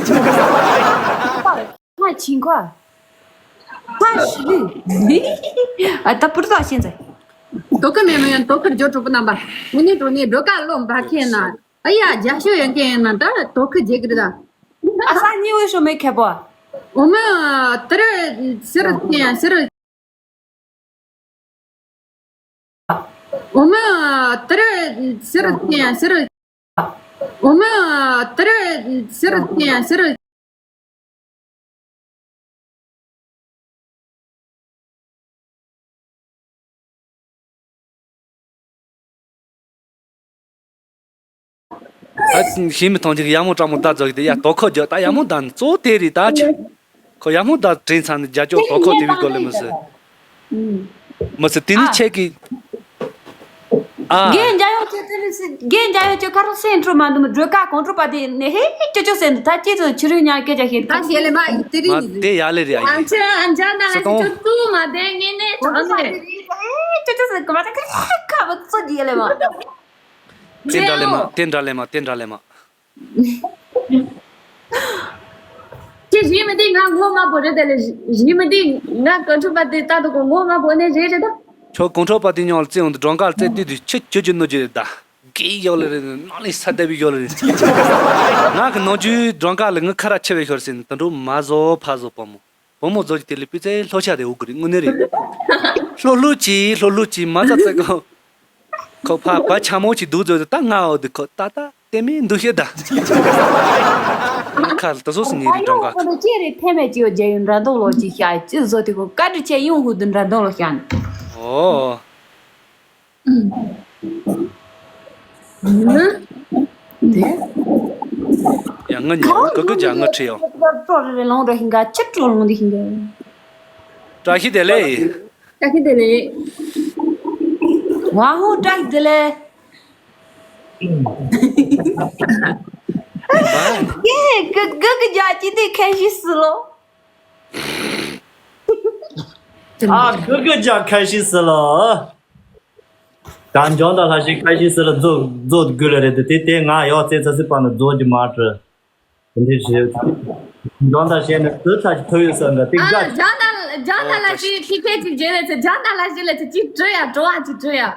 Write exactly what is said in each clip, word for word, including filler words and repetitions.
ཁ་ཆིང་ཁ། ཁ་ཤི་ལི། ཨ་ད་པུར་ཏོ་ཤེས་ཚེ། དོ་ཁུར་མེད་མི་ཡང་དོ་ཁུར་འཇོག་གྲོགས་པོ་རྣམ་པ། དངོས་གནས་དྲང་གནས་སྒྲོལ་དཀར་བློ་འབར་མཁན་ན། ཨ་ཡ་རྒྱ་ཤོད་ཡོད་མཁན་ཡིན་ན་ད་དོ་ཁུར་བྱེད་ཀྱི་རེད་ད། ཨ་ས་གཉིས་འོས་ཤོ་མེད་ཁེ་པོ། འོ་མ་དེར་ཕྱིར་ཕྱིར། འོ་མ་དེར་ཕྱིར་ཕྱིར། འོ་མ་དེར་ཕྱིར་ཕྱིར། ད་ཤེས་མི་མཐོང་ཅིག་ཡ་མོ་སྤྲང་མོ་ད་རྫོགས་ཀྱི་དེ་ཡ་དོ་ཁོ་རྒྱག་ད་ཡ་མོ་ད་གཙོ་དེ་རེད་ད་ཆ། ཁོ་ཡ་མོ་ད་དྲན་ཚར་ནས་རྒྱ་ཅོག་དོ་ཁོ་དེ་བི་གོ་ལེ་མི་སི། མི་སི་དེ་ནི་ཨ། ཆེ་གི། ཨ། རྒན་འཇའ་ཡོད་ཅོ་དེ་ནི་སི་རྒན་འཇའ་ཡོད་ཅོ་ཁ་རོ་སེ་འཕྲོ་མ་འདུག་མི་སྒྲོལ་དཀར་གོང་འཕྲོ་པ་དེ་ནི་ཧེ་ཅོ་ཅོ་སེ་འདུག་ད་ཅི་ཚོ་ཕྱི་རོལ་ཉལ་སྐད་ཆ་ཤེས་ད་ཤེས་ལེ་མ་ཡི་དེ་རིང་མ་ཡི་དེ་ཡ་ལེ་རེད་ཨ་ཡི། ཨ་ཅེ་ཨ་འཇའ་ན་ལ་སི་ཏོང་ཅོ་ཏུ་མ་དེ་ངེ་ནེ་གོང་འཕྲོ་པ་དེ་རིང་ཧེ་ཅོ་ཅོ་སེ་གོ་མ་ད་ཁ་བ་ཚོ་ཡ་ལེ་མ། དེ་འདྲ་ལེ་མ་དེ་འདྲ་ལེ་མ་དེ་འདྲ་ལེ་མ། ཅི་ཞིག་མི་འདི་ང་ངོ་མ་པོ་རེད་དེ་ལས་ཞིག་མི་འདི་ང་ག་འཕྲོ་པ་དེ་ལྟ་དུ་གོ་ངོ་མ་པོ་ནས་རེད་རེད་ད། ཁྱོད་གོང་འཕྲོ་པ་དེ་ཉོག་ལ་བཙན་འོང་དུ་སྒྲོང་དཀར་བཙན་དུས་དུས་ཁྱོད་ཁྱོད་ཀྱི་གནོད་རྒྱུ་རེད་ད། གི་ཡོག་ལ་རེད་ནང་ལས་ས་ལྟ་བུའི་ཡོག་ལ་རེད། ང་གི་ནང་རྒྱུའི་སྒྲོང་དཀར་ལ་ངའི་ཁ་ར་ཆེ་བའི་ཞོར་ཟིན་དུ་འགྲོ་མ་བཟོ་ཕ་བཟོ་བུ་མོ། བུ་མོ་བཟོ་གི་དེ་ལས་པི་ཙེ་ལྷོ་ཤ་དེ་འུ་གི་རེད་དངོས་གནས་རེད། ལྷོ་ལྷོ་ཅི་ལྷོ་ལྷོ་ཅི་མ་ཙ་ཙ་གོ། ཁོ་ཕ་བ་ཆ་མོ་ཅིག་འདུག་ཟེར་ད་ང་འོ་དེ་ཁོ་ད་ད་དེ་མིན་འདུག་ཤེས་ད། ང་ཁ་ལ་ད་སོ་སི་ཉེ་རི་ཀྲང་ཀ། ཁོ་ཅེ་རེ་ཐེ་མེད་ཅིའོ་རྒྱ་ཡུལ་འདྲ་འདོག་ལོ་ཅི་ཤ་ཅི་བཟོ་དེ་ཁོ་བཀའ་དྲི་ཆེ་ཡོང་ཧུ་དུ་འདྲ་འདོག་ལོ་ཤ་ནི། ཨོ། དེ། ཡ་ང་ཉལ་ག་ག་ཇ་ང་ཁྲི་ཡོ། ཀྲོ་རེ་རེ་ལོང་རེ་ཧིང་ག་ཅི་ཀྲོ་ལོང་དེ་ཧིང་ག། བཀྲ་ཤིས་བདེ་ལེགས། བཀྲ་ཤིས་བདེ་ལེགས། ཝ་ཧུ་བཀྲ་ཤིས་བདེ་ལེགས། ཡེ་གི་གི་གི་ཇ་ཅི་དེ་ཁ་ཤི་སི་ལོ། ཨ་གི་གི་ཇ་ཁ་ཤི་སི་ལོ། ད་འཇོན་ད་ལྷ་ཞིག་ཁ་ཤི་སི་ལོ་རྫོ་རྫོ་དགོས་ལ་རེད་དེ་དེ་ང་ཡོག་ཙེ་ཙ་སི་པ་ན་རྫོ་ཇི་མ་ཏྲི། དེ་འདྲའི་ཞེས། འཇོན་ད་བཤད་ན་དུ་ཚ་ཞིག་ཐོས་ཡོད་ས་འདྲ་དེ་ཨ་དགའ་ཅི། ཇོན་ད་ལ་ཇོན་ད་ལ་ཞིག་ཁི་ཁེ་ཅིག་བརྗེད་ལེ་ཚེ་ཇོན་ད་ལ་ཞིག་ལེ་ཚེ་ཅིག་བྲོས་ཡ་བྲོ་བ་ཅིག་བྲོས་ཡ།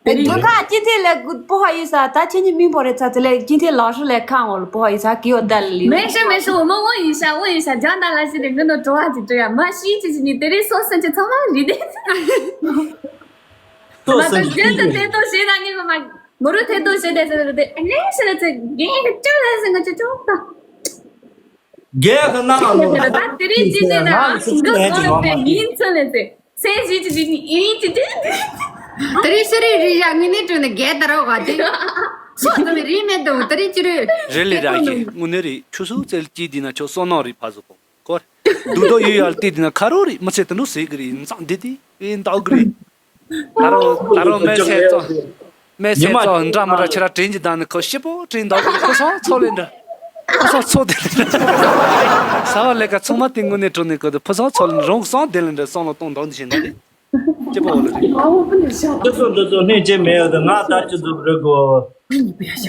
དེ་རིང་དུ་ཁ་ཅི་ཐེ་ལེ་གུ་པོ་ཧ་ཡི་ས་ད་ཆེ་ཉི་མིང་པོ་རེ་ཚ་ཚེ་ལེ་ཅི་ཐེ་ལ་ཧྲི་ལེ་ཁང་འོ་ལ་པོ་ཧ་ཡི་ས་གི་འོ་ད་ལི། མེ་ཤ་མེ་ཤ་འོ་མ་འོ་ཡི་ཤ་འོ་ཡི་ཤ་ཇོན་ད་ལ་ཞིག་ལེ་ངི་ནོ་བྲོ་བ་ཅིག་བྲོས་ཡ་མ་ཤི་ཅི་ཅི་ནི་དེ་རིང་སོ་སོ་ཅི་ཚང་མ་རི་དེ། ལྟོས་ཟེར་ན་རྒྱུན་དུ་དེ་ལྟོས་བྱེད་ན་ཉིན་གུང་མ་མོ་རུ་དེ་ལྟོས་བྱེད་དེ་ཟེར་ཏེ་ཨ་ནེ་ཟེར་ན་ཚེ་རྒན་ཡིན་ཅང་ལ་ཟེར་ང་ཅི་ཅོག་ད། རྒན་གི་ནང་ལོ། ད་དེ་རིང་ཅི་ཟེར་ན་ང་ཚོ་ངི་ངོ་ལ་ཚེ་ཉིན་ཚེ་ལ་ཚེ་སེ་ཟི་ཅི་ཅི་ཨིན་ཅི་ཅི། དེ་རིང་ཤི་རི་རི་ཡ་ངི་ནི་དྲུང་ནས་རྒན་ད་རོག་ག་ཅི། སོ་ཙམ་རི་མེད་དུ་དེ་རིང་ཅི་རུ། རེད་ལེ་ར་ཡི་དངོས་གནས་རེད་ཁྱོད་སུ་ཙེལ་ཅི་དི་ན་ཁྱོད་སོ་ནོ་རེད་ཕ་ཟོ་པོ། ཁོ། སྡུག་ཏོ་ཡོད་ཡར་བལྟས་དེ་ན་ཁ་རོག་རེད་མི་ཚེ་དུ་འགྲོ་ཟེར་གི་རེད་མཚང་འདི་དེ་ཨེ་འདའ་གི་རེད། ད་རོ་ད་རོ་མེ་སེ་ཙོ། མེ་སེ་ཙོ་འདྲ་མི་འདྲ་ཁྱེད་ར་དྲན་གྱི་ད་ནི་ཁོ་ཤི་པོ་དྲན་འདའ་གི་རེད་ཁོ་སང་ཚོ་ལེ་འདྲ། ཁོ་སང་ཚོ་དེ་ལེ་འདྲ། ས་བ་ལེ་ཀ་ཚང་མ་དེ་དངོས་གནས་གྲོ་ནས་གོ་དུ་ཕོ་སང་ཚོ་ལེ་རོང་སང་དེ་ལེ་འདྲ་སང་ལོ་གཏོང་འདའ་འདི་བཞིན་འདའ་ནི། ཅི་པོ་ལེ་རེད། ཁྱེད་ཚོ་འདི་ཚོ་སྣེ་ཅན་མེད་ཡོད་དུ་ང་ད་ཅི་འཛུབ་རེད་གོ།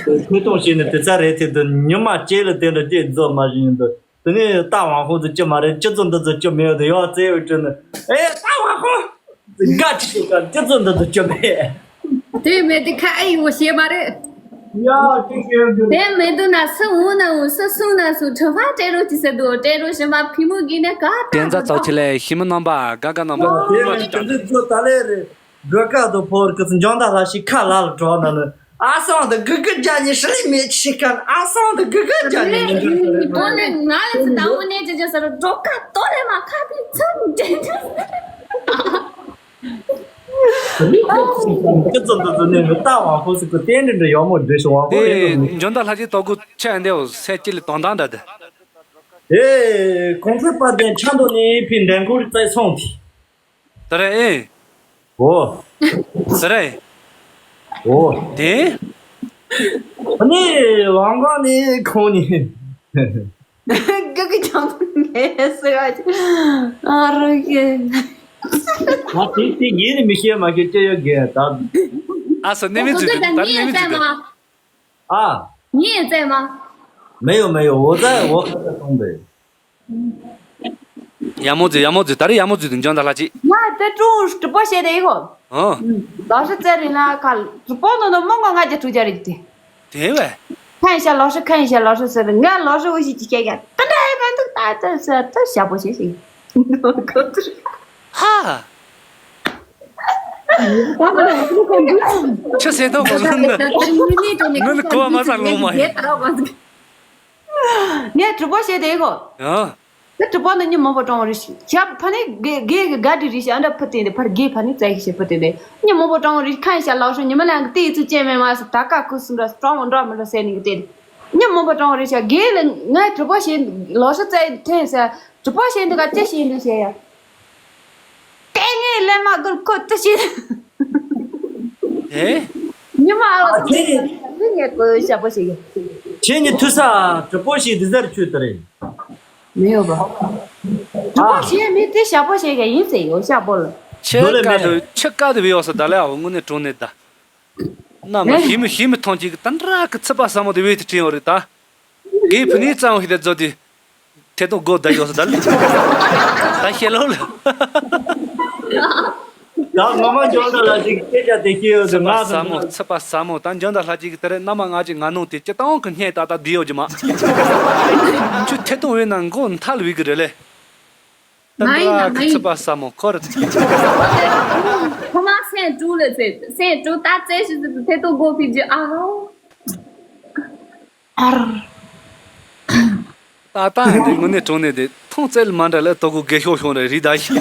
ཁོས་གཏོང་བྱས་ནས་དེ་ཚ་རེད་དེ་དུ་ཉི་མ་སྐྱེལ་ལ་དེ་འདྲ་སྐྱེལ་རྫོགས་མ་བཞིན་དུ། དེ་ནས་རྟ་དབང་ཧོ་ཚོ་ཅི་མ་རེད་ཅི་ཚོ་འདི་ཚོ་ཅི་མེད་དུ་ཡོད་ཙེ་ཡོད་དྲན་ནས་ཨེ་རྟ་དབང་ཧོ། དགའ་ཅི་ཞིག་ག་ཅི་ཚོ་འདི་ཚོ་ཅི་མེད། དེ་མེད་དུ་ཁ་ཨེ་ཡོད་ཤེས་མ་རེད། ཡ་ཅི་ཞིག་ཡོད་དེ་མེད་དུ་ན་སུ་འུ་ན་འུ་སུ་སུ་ན་སུ་གྲོ་ཕ་སྤྲད་རོགས་ཅི་ཟེར་དུ་སྤྲད་རོགས་ཞེས་མ་ཕི་མུ་གི་ནས་ག་ད་དེ་ཚ་ཚོགས་ཆེ་ལས་ཤི་མི་རྣམ་པ་ག་ག་རྣམ་པ་དེ་ནས་དེ་ཚོ་ད་ལས་རེད། སྒྲོལ་དཀར་དུ་ཕོར་ཀི་སི་འཇང་ད་ལ་ཞིག་ཁ་ལ་ལ་གྲོགས་ན་ནི། ཨ་སང་དུ་གུ་གུ་རྒྱ་ཉི་ཧྲི་ལི་མེ་ཆི་ཁན་ཨ་སང་དུ་གུ་གུ་རྒྱ་ཉི་མི་འདུག་ཏོ་ནི་ང་ལ་སི་ད་འོ་ནས་ཅི་ཅི་ཟེར་རོ་སྒྲོལ་དཀར་ཏོ་ལེ་མ་ཁ་པི་ཚུན་ཅན་ཅི་ཙམ་དུ་ནི་མི་ལྟ་བ་ཁོ་སི་ཀུ་ཏན་ཏན་དུ་ཡོ་མོ་འདྲེ་ཤོ་བ་ཁོ་ཡིན་དེ་འཇོན་ད་ལྷ་ཅི་ཏོ་གུ་ཆ་འདེའོ་སེ་ཅི་ལི་དོན་དང་འདྲ་དེ། ཨེ་ཁོང་ཚོའི་པར་དན་ཆ་འདོད་ནི་ཕི་འདན་ཁོ་རི་ཙའི་སོང་དེ། ད་རེ་ཨེ། འོ། ད་རེ། འོ། དེ། ཨ་ནི་ཝང་ཀང་ནི་ཁོང་ནི། ག་གི་ཅང་ངས་ཟེར་བ་ཅི། ཨ་རོ་ཡེ། ང་དེ་དེ་ངས་ནི་མི་ཤེས་མ་ཤེས་ཅི་ཡོད་གི་ད། ཨ་སོ་ནི་མི་ཚུད་དེ་ད་ནི་མི་ཚུད་དེ། ཨ། ངས་བཙལ་མ། 没有没有，我在我还在东北。 ཡ་མོ་ཛི་ཡ་མོ་ཛི་ད་རེས་ཡ་མོ་ཛི་དུ་འཇོན་ད་ལ་ཅི། ང་དེ་ཀྲུང་ཀྲི་པོ་བྱས་ཏེ་ཡིན་གོ། ཨོ། ལག་ཤི་ཙེ་རིང་ལ་ཁ་ཀྲི་པོ་ནོ་ནོ་མོ་ངོ་ང་རྒྱ་ཀྲུ་རྒྱ་རིག་དེ། དེ་བས། ཁན་ཤ་ལག་ཤི་ཁན་ཤ་ལག་ཤི་ཟེར་ང་ལག་ཤི་འུ་ཞིག་ཅི་སྐད་རྒྱ་ད་འདྲ་ཡི་མ་འདུག་ད་ད་ཟེར་ད་ཞབས་པོ་བྱས་ཤིག་ཧ། ཆི་ཟེར་ཐོག་གོ་ནི་ནི་གོ་མ་ས་ལོང་མ་ཡིན། ངས་གྲུ་པོ་བྱས་ཏེ་གོ། ཡང་། དེ་གྲུ་པོ་ནི་མྱི་མང་པོ་གྲོངས་རེད་ཤི། ཞབས་ཕ་ནི་དགེ་དགེ་གི་དགའ་དྲི་རེད་ཤི་ཨ་འདྲ་ཕུ་བསྟན་ཏེ་ཕར་དགེ་ཕ་ནི་བཙལ་ཤི་ཕུ་བསྟན་ཏེ་མྱི་མང་པོ་གྲོངས་རེད། ཁན་ཤ་ལག་ཤོ་ཉི་མ་ལ་ང་ལྟས་ཚུལ་ཅན་མེད་མ་སི་ད་ཀ་ཁུ་སུ་འདྲ་གྲོངས་འགྲོ་མི་འགྲོ་ཟེར་ནི་གི་བསྟན་ཏེ་མྱི་མང་པོ་གྲོངས་རེད་ཤི། དགེ་ལ་ངས་གྲུ་པོ་བྱས་ལག་ཤོ་བཙལ་ཐོན་ཟེར་གྲུ་པོ་བྱས་འདི་ག་ཅི་བྱས་འདི་བྱས་ཡ། ལྟས་ངན་ལས་མ་དགོས་ཁོ་ཏི་ཤི། ཨེ། ཉི་མ་ཨ་ཁྱེད་ནི། ངས་གོ་ཞབས་པོ་ཞིག་ཁྱེད་ནི་ཐུ་ས་གྲི་པོ་ཞིག་འདི་ཟེར་ཆུ་དེ་རེད། མི་ཡོད་པ། གྲི་པོ་ཞིག་མི་དེ་ཞབས་པོ་ཞིག་ཡིན་ཟེར་ཡོད་ཞབས་པོ་ལ། ཆེ་དཀའ་དུ་ཆེ་དཀའ་དུ་བི་ཡོག་ས་ད་ལས་ཨ་བོ་དངོས་གནས་གྲོང་ནས་ད། ན་མ་ཧི་མི་ཧི་མི་ཐོང་ཅིག་ད་འདྲ་གི་ཚིག་པ་ཟབ་མོ་དེ་བས་དེ་བྲིས་ཡོད་རེད་ད། དགེ་ཕུ་ནི་གཙང་བོ་ཞིག་དེ་རྫོགས་དུས། ཐད་གཏོང་སྒོ་བརྡ་ཡོད་ས་ད་ལ། ད་ཤེས་ལོ་ལ། ད་ངོ་མ་འཇོན་ད་ལ་ཅིག་སྐད་ཆ་དེ་ཤེས་ཡོད་ཚེ་ཚིག་པ་ང་ཟབ་མོ་ཚིག་པ་ཟབ་མོ་ད་འཇོན་ད་ལྷ་ཅིག་གི་དེ་རེད་རྣམ་པ་ང་ཅིག་ང་ནོང་དེ་སྤྱི་བཏང་གི་སྙད་ད་ད་བསྡུས་ཡོད་ཀྱི་མ། ཁྱོད་ཐད་གཏོང་བས་ན་མགོ་མཐལ་བའི་གི་རེད་ལེ། ད་མ་ཡིན་ན་འདྲ་གི་མ་ཡིན། ཚིག་པ་ཟབ་མོ་ཁོ་རེད། ཁོ་མ་སེམས་དཀྲུག་ལེ་ཚེ་སེམས་དཀྲུག་ད་རྩེ་ཞིག་ཚེ་ཐད་གཏོང་སྒོ་ཕིག་ཅི་ཨ་ཧོ། ཨར། ཏག་ཏག་འདི་དངོས་གནས་དྲང་གནས་དེ་མཐོང་ཚད་མ་འདྲ་ལ་དོ་གུ་དགེ་ཤོག་ཤོང་རེ་རི་ད་ཤི།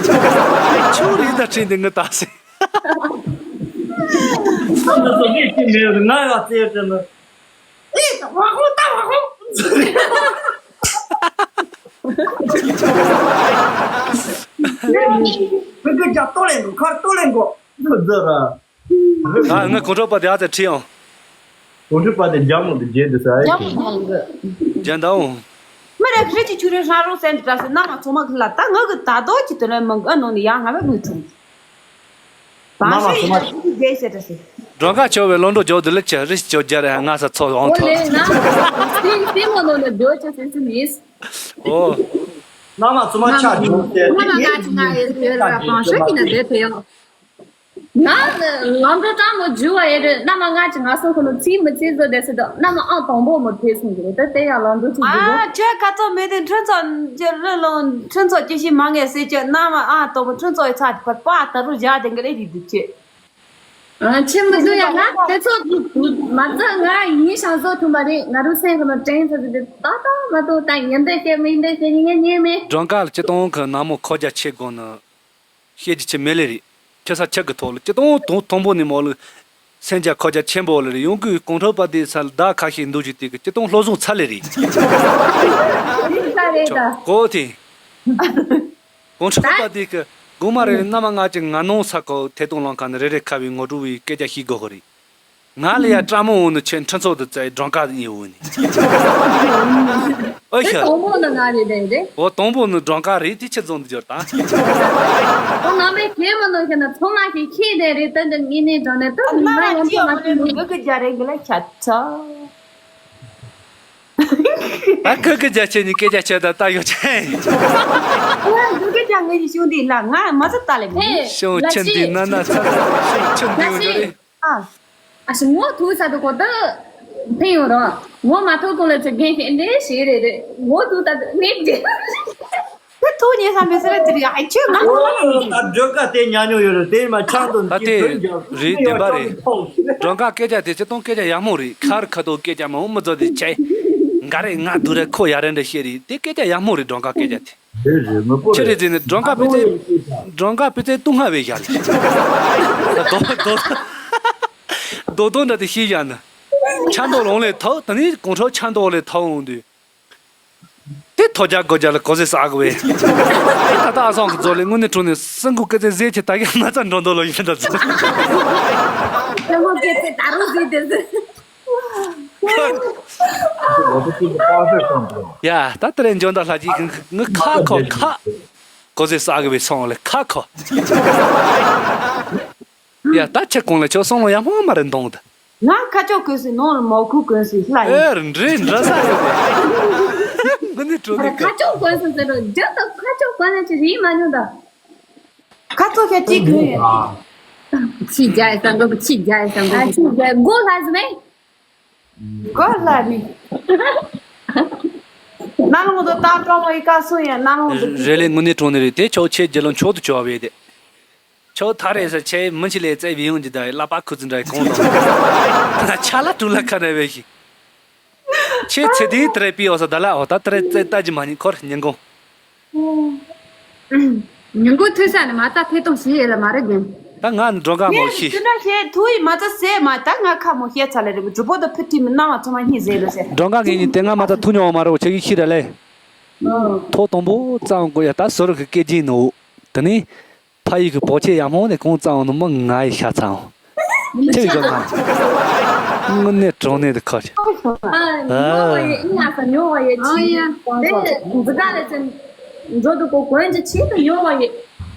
ཆུ་རི་ད་ཁྲིད་འདི་ངི་ད་སེ། ཨ་ན་སོ་ངས་ཅི་མེད་ང་ཡ་རྩེ་དྲན་ན། ཨེ་ད་བ་ཧོ་ད་བ་ཧོ། ཕི་གི་རྒྱ་ལྟོ་ལེན་གོ་ཁར་ལྟོ་ལེན་གོ་འདི་ཟེར་ར། ཨ་ང་གོང་ཁྲོ་པ་དེ་ཨ་ཙི་ཁྲིད་ཨང་། གོང་ཁྲོ་པ་དེ་རྒྱ་མོ་དེ་རྒྱན་དེ་ས་ཡ་རྒྱ་མོ་ཁྱེད། ཁོང་གི། རྒྱན་དང་། མི་རེ་ཁྲི་ཅི་ཆུ་རེ་ཧྲ་རོ་སེམས་དྲ་སེ་ན་མ་ཚོ་མ་གི་ལ་ད་ང་གི་ད་དོ་ཅི་དེ་ལ་མང་གི་ཨ་ནོ་ནི་ཡ་ང་བས་མི་ཐུང་། ན་མ་ཚོ་མ། རྒྱན་ཟེར་དྲ་སེ། སྒྲོལ་དཀར་ཆོ་བའི་བློ་འགྲོ་འཇོག་དུ་ལེགས་ཆ་རིས་ཆོ་རྒྱ་རེ་ང་ས་ཚོ་འོང་ཐོ། ལེ་ན། སེམས་སེམས་མ་ནོ་ནི་འཇོག་ཆ་སེམས་སེམས་ཡིན། ཨོ། ན་མ་ཚོ་མ་ཆ་འཇོག་སྟེ། ང་ན་ང་ཅི་ང་ཡི་ཟེར་བ་པང་ཤོ་གི་ན་དེ་ཐེ་ཡོ། ང་ནི་ལམ་འགྲོ་སྤྲང་མོ་འཇུ་བ་ཡེ་རེད་རྣམ་པ་ང་ཅི་ང་སོང་ཁོ་ནི་ཚིག་མི་ཚིག་བཟོ་བསྡད་སྲིད་དོ་རྣམ་པ་ཨང་དང་པོ་མོ་ཐེ་སོང་གི་རེད་ད་དེ་ཡང་ལམ་འགྲོ་ཚོ་འཇུ་གོ། ཨ་ཁྱོད་ཁ་ཚོ་མེད་དེ་འཕྲིན་ཚོགས་ཀྱི་རི་ལུང་འཕྲིན་ཚོགས་ཀྱི་ཤི་མ་ངེས་ཟེར་གྱི་རྣམ་པ་ཨང་དང་པོ་འཕྲིན་ཚོགས་ཡི་ཚ་དེ་བར་པ་ད་རུ་བཞག་དེ་འགི་ལེ་རིག་འདུག་ཁྱོད། ཨ་ཁྱེད་མི་འདུག་ཡ་ང་དེ་ཚོ་མ་ཚད་ང་ཡིན་ཤང་བཟོ་ཐུབ་མ་རེད་ང་རུ་སེམས་ཁོ་ནི་དྲན་ཚོ་ཟིག་དེ་ཏག་ཏག་མ་གཏོགས་ད་ཡིན་འདོད་བཤད་མི་ཡིན་འདོད་བཤད་ཉན་ཉན་མེད། སྒྲོལ་དཀར་ལ་སྤྱི་བཏང་གི་ནག་མོ་ཁོ་རྒྱ་ཆེ་དགོས་ནི། བཤད་རྒྱུ་ཆི་མེད་ལེ་རེད། ཁྱེད་ས་ཆི་གི་ཐོག་ལ་སྤྱི་དང་དང་དང་པོ་ནས་མོ་ལ་སེམས་རྒྱ་ཁོ་རྒྱ་ཆེན་པོ་ལེ་རེད་ཡོང་གི་གོང་ཁྲོ་པ་དེ་ས་ལ་ཟླ་ཁ་ཤས་འདུག་ཅིག་དེ་གི་སྤྱི་དང་སློབ་སྦྱོང་ཚར་ལེ་རེད། རེད་ད་རེད་ད། གོ་དེ། གོང་ཁྲོ་པ་དེ་གི་དགོང་མ་རེ་རེ་མནའ་མ་ང་ཅིག་ང་ནང་ས་ཁོ་ཐད་གཏོང་ལང་ཁ་ནས་རེ་རེ་ཁ་བའི་ངོ་སྤྲོད་བའི་སྐད་ཆ་ཤིག་དགོས་གི་རེད། ང་ལ་ཡ་སྤྲ་མོ་འོང་ནི་ཁྱེད་འཕྲིན་ཚོགས་དུ་བཙལ་སྒྲོན་དཀར་ཡིན་འོང་ནི། ཨོ་ཤ། དང་པོ་ནི་ང་རེད་དེ་རེད། འོ་དང་པོ་ནི་སྒྲོན་དཀར་རེད་དེ་ཁྱེད་རྫོང་དུ་འབྱོར་དང་། ཨོ་ང་མའི་གེ་མོ་ནོ་ཤ་ན་ཚང་མ་ཞིག་ཁྱེད་དེ་རེད་ད་འདི་ངེས་ནས་འགྲོ་ནས་ད་ང་ཡང་ཚང་མ་ཞིག་ངུ་གི་རྒྱ་རེད་གི་ལ་ཁྱད་ཚ། ད་ཁུ་གི་རྒྱ་ཆེ་ནི་སྐད་རྒྱ་ཆེ་ད་ད་ཡོ་ཆེ། ཨོ་ང་འདུག་གི་རྒྱ་ངེས་ཀྱི་ཤུང་དེ་ལ་ང་མ་ཚད་ད་ལེ་མི། ཤུང་ཆེན་དེ་ན་ན་ཚ་ཤུང་ཆེན་དེ་འོ་རེད། ཨ། ཨ་ཞི་ངོ་ཐུག་ས་དུ་གོ་ད་ཕན་ཡོང་རོགས། ངོ་མ་ཐུག་གོང་ལ་ཚེ་རྒན་ཞིག་འདྲེ་ཞིག་རེད་རེད། ངོ་ཐུག་ད་ནེག་ཅེ། ད་ཐུག་ཉེ་ས་མེད་ས་རེད་དེ་རེད་ཨ་ཁྱོད་ང་ཐུག་ཨོ་ད་སྒྲོལ་དཀར་དེ་ཉག་ཉོག་ཡོད་རེད་དེ་མ་ཆང་དུ་ད་དེ་རེད་བདེན་པ་རེད། སྒྲོལ་དཀར་སྐད་ཆ་དེ་ཚེ་སྟོང་སྐད་ཆ་ཡག་མོ་རེད་ཁར་ཁ་ཐོག་སྐད་ཆ་མང་མི་བཟོ་དེ་ཆེ། འགའ་རེ་ང་སྡུག་རེད་ཁོ་ཡག་རེད་འདྲ་བཤད་རེད་དེ་སྐད་ཆ་ཡག་མོ་རེད་སྒྲོལ་དཀར་སྐད་ཆ་དེ། དེ་རེད་མི་པོ་ཆི་རེད་རེད་དེ་ནི་སྒྲོན་དཀར་པི་ཙེ། སྒྲོན་དཀར་པི་ཙེ་ལྟུང་བ་བས་བཞག་ལེ། རྡོ་རྡོ་རྡོ་རྡོ་འདྲ་དེ་ཤེས་བཞག་ནི། ཆ་མདོག་ལོང་ལས་ཐོག་ད་ནི་གོང་ཁྲོ་ཆ་མདོག་ལས་ཐོག་འོང་དུས། དེ་ཐོ་རྒྱག་སྒོ་རྒྱག་ལ་གོ་ཟེ་ཟ་གི་བས། ད་ལྟ་ཨ་སང་གི་རྫོ་ལས་དངོས་གནས་དྲུང་ནས་སྲིན་གུ་ཀི་ཙེ་ཟེ་ཆེ་ད་ག་མ་ཚ་འགྲོ་འདོད་ལོ་ཡིན་ད་ཚོ། སྲིན་གུ་ཀི་ཙེ་ད་རུང་ཟེ་དེ་ཟེ། ཡ་ད་དེ་རིང་འཇོན་ད་ལྷ་ཅིག་ངི་ཁ་ཁོ་ཁ་གོ་ཟེ་ཟ་གི་བའི་སོང་ལེ་ཁ་ཁོ། ཡ་ད་ཁྱེད་གོང་ལ་ཁྱོད་སོང་ལོ་ཡ་མོ་མ་རེད་འདོང་ད། ང་ཁ་ཕྱོགས་གོན་སོང་ནང་ལ་མོག་ཁུག་གོན་སོང་ལ་ཡིན། ཨེ་འདྲེ་འདྲ་ས་ཡོད་རེད། ངི་ནི་གྲོ་ནི་ཁ་ཁ་ཕྱོགས་གོན་སོང་ཟེར་རོ་རྒྱ་དང་ཁ་ཕྱོགས་གོན་ན་ཅི་རིན་མ་ཉུང་ད། ཁ་ཚོ་ཁ་ཅིག་གོན་ཡོད། ཕྱི་རྒྱ་ཡི་ས་མགོ་ཕྱི་རྒྱ་ཡི་ས་མགོ་ཨ་ཕྱི་རྒྱ་མགོ་ལྷ་ཟི་མེ། མགོ་ལྷ་མེ། ན་ལོང་དུ་ཏང་ཀྲོ་མོ་ཡི་ཀ་སུ་ཡ་ན་ལོང་དུ། རེ་ལེ་ངི་ནི་གྲོ་ནི་རེད་དེ་ཆོག་ཆེ་རྒྱ་ལོ་མཆོག་ཏུ་བྱ་བ་ཡོད་དེ། ཁྱོད་ཐག་རེད་ཟེར་ཁྱེད་མི་ཆེ་ལས་རྩེ་བི་ཡོང་གི་ད་ལག་པ་ཁུ་ཚུར་འདྲ་གོང་དང་ཆ་ལ་ཀྲུ་ལ་ཁ་རེ་བས་ཤིག་ཁྱེད་ཚེ་དེའི་དེ་རེད་པི་འོ་ས་ད་ལ་འོ་ད་དེ་རེད་རྩེ་ལྟ་ཅི་མ་ཉིན་འཁོར་ཉིན་གོང་། ཉིན་གོང་ཐོས་ས་ནས་མ་ད་ཐད་གཏོང་བྱེད་ཡས་ལ་མ་རེད་དེ། ད་ང་འགྲོ་ག་མོ་ཤི། དེ་འདྲ་བྱས་ཐུ་ཡི་མ་ད་ཟས་མ་ད་ང་ཁ་མོ་བཤད་ཚ་ལེ་རེད་གྲུ་པོ་ད་ཕུ་ཐི་མི་སྣང་བ་ཚང་མ་སྙིང་ཟས་རེད་ཟེར། འགྲོ་ག་ངེད་གཉིས་དེ་ང་མ་ད་ཐུ་མྱོང་བ་མ་རེད་འོ་ཁྱེད་ཀྱིས་ཤི་ར་ལེ། ཐོག་དང་པོ་རྩ་འོང་དགོས་ཡ་ད་ཟོ་རུ་གི་སྐད་ཅིག་ནོ། དེ་ནི། ཕ་ཡུལ་གྱི་བོ་ཆེ་ཡག་མོ་ནས་གོང་བཙལ་བ་ནི་མི་ང་ཡི་ཤ་ཚ་འོང་། ཁྱེད་ཀྱི་ང་། དངོས་གནས་དྲང་གནས་དུ་ཁ་ཆེ། ཨ། ཉོ་བ་ཡི་ཨི་ང་ས་ཉོ་བ་ཡི་ཨ་ཡ། དེ་འཛི་ག་རེ་ཚེ། འགྲོ་འདུག་གོ་གོན་གྱི་ཆེད་དུ་ཉོ་བ་ཡི།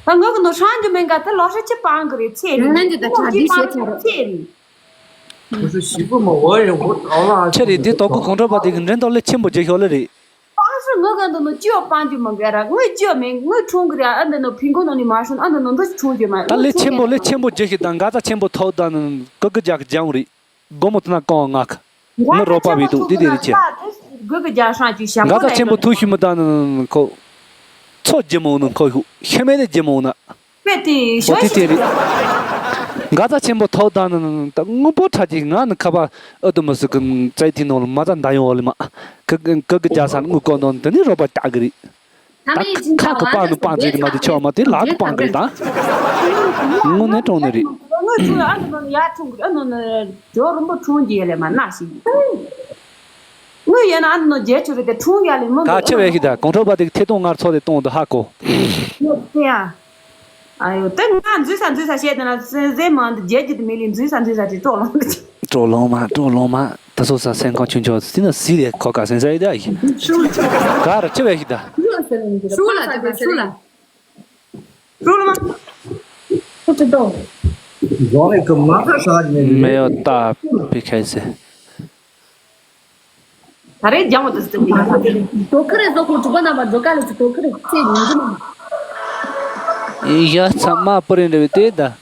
ད་ངོ་གི་ནོ་ཧྲང་གི་མེན་ག་ད་ལོ་ཧྲ་ཆེ་སྤང་གི་རེད་ཚེ་རེད། ཧྲང་གི་ད་ཆ་འདི་ཤེས་ཚར་རེད། ཚེ་རེད། ཁོ་ཚོ་ཞིག་པོ་མ་འོ་ཡོང་གོ་ཨོ་ལ། ཁྱེད་རེད་དེ་དོ་ཀུ་གོང་ཁྲོ་པ་དེ་གི་འགྲན་ཐོག་ལས་ཆེན་པོ་རྒྱུ་ཤོག་ལེ་རེད། ཨ་སུ་ངོ་ག་འདི་ནོ་ཅི་ཡོ་པང་ཅི་མང་ག་ར་ངོས་ཅི་ཡོ་མེད་ངོས་ཁྲུང་གི་ར་ཨ་འདི་ནོ་ཕིང་གོ་ནོ་ནི་མ་ཤོང་ཨ་འདི་ནོ་འདི་ཁྲུང་གི་མ། ད་ལས་ཆེན་པོ་ལས་ཆེན་པོ་རྒྱུ་ཤིག་དང་འགག་རྩ་ཆེན་པོ་ཐོག་དང་ཀུ་ཀུ་རྒྱག་གི་ལྗང་རེད། སྒོ་མོ་དེ་ན་ཀོང་ང་ཁ། ངོ་རོགས་པ་བི་འདུག་འདི་དེ་རེད་ཆེ། སྒོ་གི་རྒྱག་ཧྲང་ཅི་ཤ་འགག་རྩ་ཆེན་པོ་ཐུག་ཤི་མི་དང་ཁོ། ཚོ་རྒྱུ་མོ་ནོ་ཁོ་ཤུ་ཤ་མེད་ལས་རྒྱུ་མོ་ན། པེ་ཏི་ཞོ་ཞིག་དེ་རེད། འགག་རྩ་ཆེན་པོ་ཐོག་དང་ནི་ད་དངོས་པོ་ཁྲ་ཅིག་ང་ནི་ཁ་པ་ཨ་དུ་མི་སུ་གི་རྩའི་ཐིག་ནང་ལ་མ་རྩ་འདའ་ཡོང་བ་ལི་མ། ཀི་ཀི་ཀི་རྒྱ་ས་དངོས་ཀོ་ནོ་དེ་ནི་རོགས་པ་ལྟ་གི་རེད། ད་ཁ་ཁ་གི་པང་ནི་པང་ཙེ་རེད་མ་དེ་ཆོག་མ་དེ་ལག་གི་པང་གི་རེད་ད། དངོས་གནས་དྲང་གནས་རེད། ངོ་ཆུ་ཨ་ནི་ནི་ཡ་ཆུང་གི་ཨ་ནི་ནི་ཇོ་རུམ་པོ་ཁྲུང་གི་ཡ་ལེ་མ་ན་ཞིག་ངོས་ཡོད་ན་ཨ་ནི་ནོ་རྒྱལ་ཆུ་རེད་དེ་ཁྲུང་ཡ་ལེ་མོ་ག་ཆེ་བས་ཤི་ད་གོང་ཁྲོ་པ་དེ་ཐེ་གཏོང་ངར་ཚོགས་དེ་གཏོང་དུ་ཧ་གོ། ཡོད་དེ་ཡ། ཨ་ཡོ་དེ་ང་འཛུལ་ས་འཛུལ་ས་བཤད་དེ་ན་ཟེ་ཟེ་མང་དུ་རྒྱལ་གྱི་དུ་མི་ལི་འཛུལ་ས་འཛུལ་ས་དེ་སྤྲོ་ལོང་དུ་ཅི། སྤྲོ་ལོང་མ་སྤྲོ་ལོང་མ་ད་སོ་ས་སེམས་ཁོང་ཆུང་ཆུང་སི་ན་སི་ལེ་ཁོ་ག་སེམས་ས་ཡི་ད་ཡི། ག་ར་ཆེ་བས་ཤི་ད། ཤུ་ལ་ད་ཤུ་ལ། ཀྲུ་ལ་མ། ཁོ་ཚོ་དོ། རྫོང་རིགས་ཀྱི་མ་ཁ་ཧྲག་ནས་མེ་ཡོ་ཏ་པི་ཁའི་སེ། ད་རེས་རྒྱང་བ་དུ་སྟེ་མི་ཡོད་ད། དོ་ཁ་རེ་བཟོ་ཁོ་དྲུག་པ་རྣམ་པ་འགྲོ་ཀ་ལས་ཚུ་དོ་ཁ་རེ་ཚེ་ཉིན་གྱི་མ། ཡ་ཚ་མ་པུ་རེ་འདྲ་བའི་དེ་ད།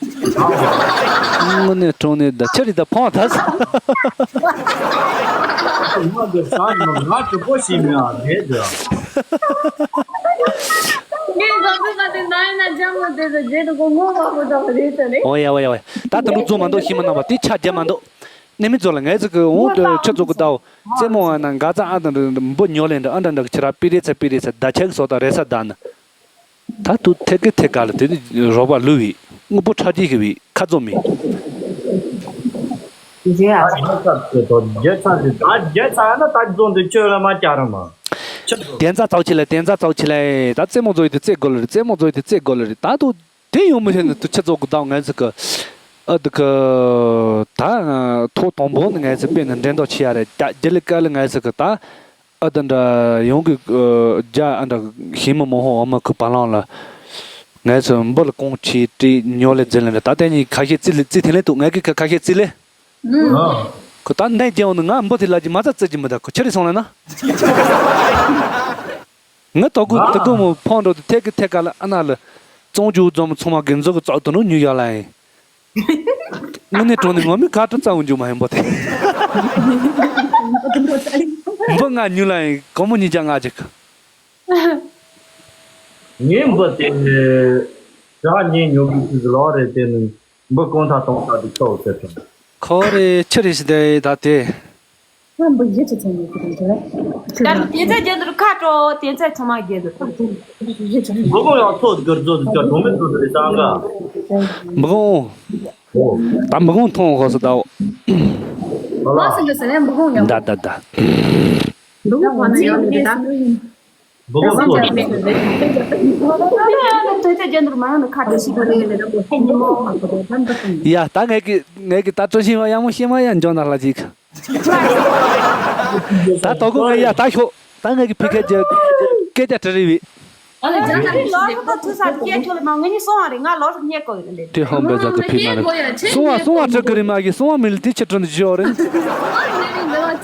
དངོས་གནས་དྲང་གནས་ད་ཆི་རེད་ད་ཕོང་ད་ས། ང་གི་ས་ནི་ང་གྲི་པོ་ཞིག་མེད་ཨ་རེད་ད། ངས་ག་ཚོད་ག་ཚོད་ན་ཡིན་ན་ལྗང་མོ་དེ་ཚོ་རྗེས་དུ་ཁོ་ངོ་མ་ཁོ་ཚོ་རེད་ཟེར་རེད། འོ་ཡ་འོ་ཡ་འོ་ཡ། ད་དུ་འགྲོ་རྫོང་མ་འདུག་ཤི་མ་ནང་བ་དེ་ཆ་རྒྱ་མ་འདུག་ནི་མི་ཚོ་ལ་ངས་ཚིག་གི་འོང་དུ་ཆུ་ཚོགས་ཀྱི་ཟླའོ། རྩེད་མོ་བ་ན་འགག་རྩ་ཨ་དང་འབུ་ཉོ་ལེན་འདྲ་ཨ་འདྲ་འདྲ་ཁྱི་ར་པི་རེ་ཚ་པི་རེ་ཚ་ད་ཆག་སོ་ད་རེ་ས་ད་ན། ད་དུ་ཐེ་གི་ཐེ་ག་ལ་དེ་ནི་རོགས་པ་ལུས་བི་དངོས་པོ་ཁྲག་རྒྱས་ཤི་བི་ཁ་རྩོམ་མི། རེད་ཨ། རྒྱལ་ཚ་དེ་ད་རྒྱལ་ཚ་ན་ད་རྫོང་དུ་ཆོས་ལ་མ་བཅར་མ། དན་རྩ་ཚོགས་ཆེ་ལ་དན་རྩ་ཚོགས་ཆེ་ལ་ད་རྩེད་མོ་བཟོ་ཡི་དེ་རྩེད་དགོས་ལ་རེད་རྩེད་མོ་བཟོ་ཡི་དེ་རྩེད་དགོས་ལ་རེད་ད་དུ། དེ་ཡོང་མི་ཤེས་ནི་དུ་ཆ་ཚོགས་གི་དང་ངལ་ཚིག་གི་ཨ་དུ་གི་ད་ཐོག་དང་པོ་ནི་ངལ་ཚིག་དཔེ་ནི་འགྲན་ཟླ་ཆེ་ཡ་རེད་ད་རྒྱ་ལི་ཀ་ལི་ངལ་ཚིག་གི་ད་ཨ་དུ་འདྲ་ཡོང་གི་རྒྱ་ཨ་འདྲ་ཤེས་མི་མང་ཧོ་འོ་མ་ཁུ་བ་ལང་ལ་ངལ་ཚིག་འབུ་ལ་གོང་ཆེ་ཏི་ཉོ་ལེ་འཛིན་ལེ་འདྲ་ད་དེ་གཉིས་ཁ་ཤས་རྩི་ལེ་རྩི་ཐེ་ལེ་དུ་ངལ་གི་ཁ་ཤས་རྩི་ལེ། ཁོ་ད་འདས་རྒྱལ་བ་ནི་ང་འབུ་དེ་ལ་ཅི་མ་རྩ་རྩི་ཅི་མི་ད་ཁོ་ཆི་རེད་སོང་ལ་ན། ངི་ཏོ་གུ་ཏི་གུ་མོ་ཕོང་འགྲོ་དུ་ཐད་ཀི་ཐད་ཀ་ལ་ཨ་ན་ལ་ཙོང་ཇུ་ཙོང་མོ་ཚོང་མ་གི་འཛུག་གི་ཙོག་ཏུ་ནུ་ཉུ་ཡ་ལ་ཡིན། ངི་ནི་གྲོང་ནི་ངོ་མི་ག་ཏུ་ཙ་འུ་འཇུ་མ་ཡིན་པོ་དེ། འབུ་ང་ཉུ་ལ་ཡིན་གོ་མོ་ཉི་ཅ་ང་ཅིག་ངའི་འབུ་དེ་ཞག་ཉིན་ཉོ་གི་ཅིག་ལོག་རེད་དེ་ནི་འབུ་གོང་ཐ་གཏོང་ཐ་དུ་ཁྲོ་ཟེར་ཐོན། ཁོ་རེ་ཆི་རེ་ཞི་དེ་ད་དེ། ང་འབུ་ཡིད་ཆེས་ཚང་ཡོད་ཀྱི་རེད་ཟེར། ད་ལྟ་དེ་ཚེ་རྒྱན་དུ་ཁ་དྲོ་དེ་ཚེ་ཚང་མ་རྒྱན་དུ་ཐུག་ཐུག་ཡིད་ཆེས་ཚང་ཡོད། འབུ་གོང་ཡང་ཚོགས་དགར་ཚོགས་དགར་གྲོང་མི་ཚོ་དེ་རེད་ཙང་ག་འབུ་གོང་། ད་འབུ་གོང་མཐོང་ཧོ་སོ་ད་འོ། ལ་སི་ལ་སི་ལ་འབུ་གོང་ཡང་ད་ད་ད། འབུ་གོང་ཕ་ན་ཡང་ལེ་ད། འབུ་གོང་ཚོགས། དེ་ཚེ་རྒྱན་དུ་མ་ཡང་ནི་ཁ་དྲོ་ཞིག་དགོས་རེད་ལེ་ད་འབུ་ཧེ་ཉི་མོ་ཧ་གོ་ད་ད་འབུ་གོང་། ཡ་ད་ངས་ཀྱི་ངས་ཀྱི་ད་སྤྲོ་ཤིང་བ་ཡང་མོ་ཤེས་མ་ཡང་འཇོན་ན་ལ་ཅིག་ད་དོ་གོ་ང་ཡ་ད་ཤོག་ད་ངས་ཀྱི་ཕི་ཁ་རྒྱ་སྐད་ཆ་དྲི་རི་བི། ཨ་ལ་ཇ་ལ་ལོ་རུ་ཐུ་ས་ཏི་ཁྱེད་ཁྱོད་ལ་མ་ངེད་གཉིས་སོང་བ་རེད། ང་ལོ་རུ་རྙེད་གོ་ཡོད་ལེ། དེ་ཧམ་པའི་ཟ་གི་ཕི་མ་རེད། སོང་བ་སོང་བ་ཁྲི་གི་རེད་མ་གི་སོང་བ་མི་ལ་དེ་ཆི་ཁྲི་འདི་བཞི་བ་རེད། ངོ་ནས་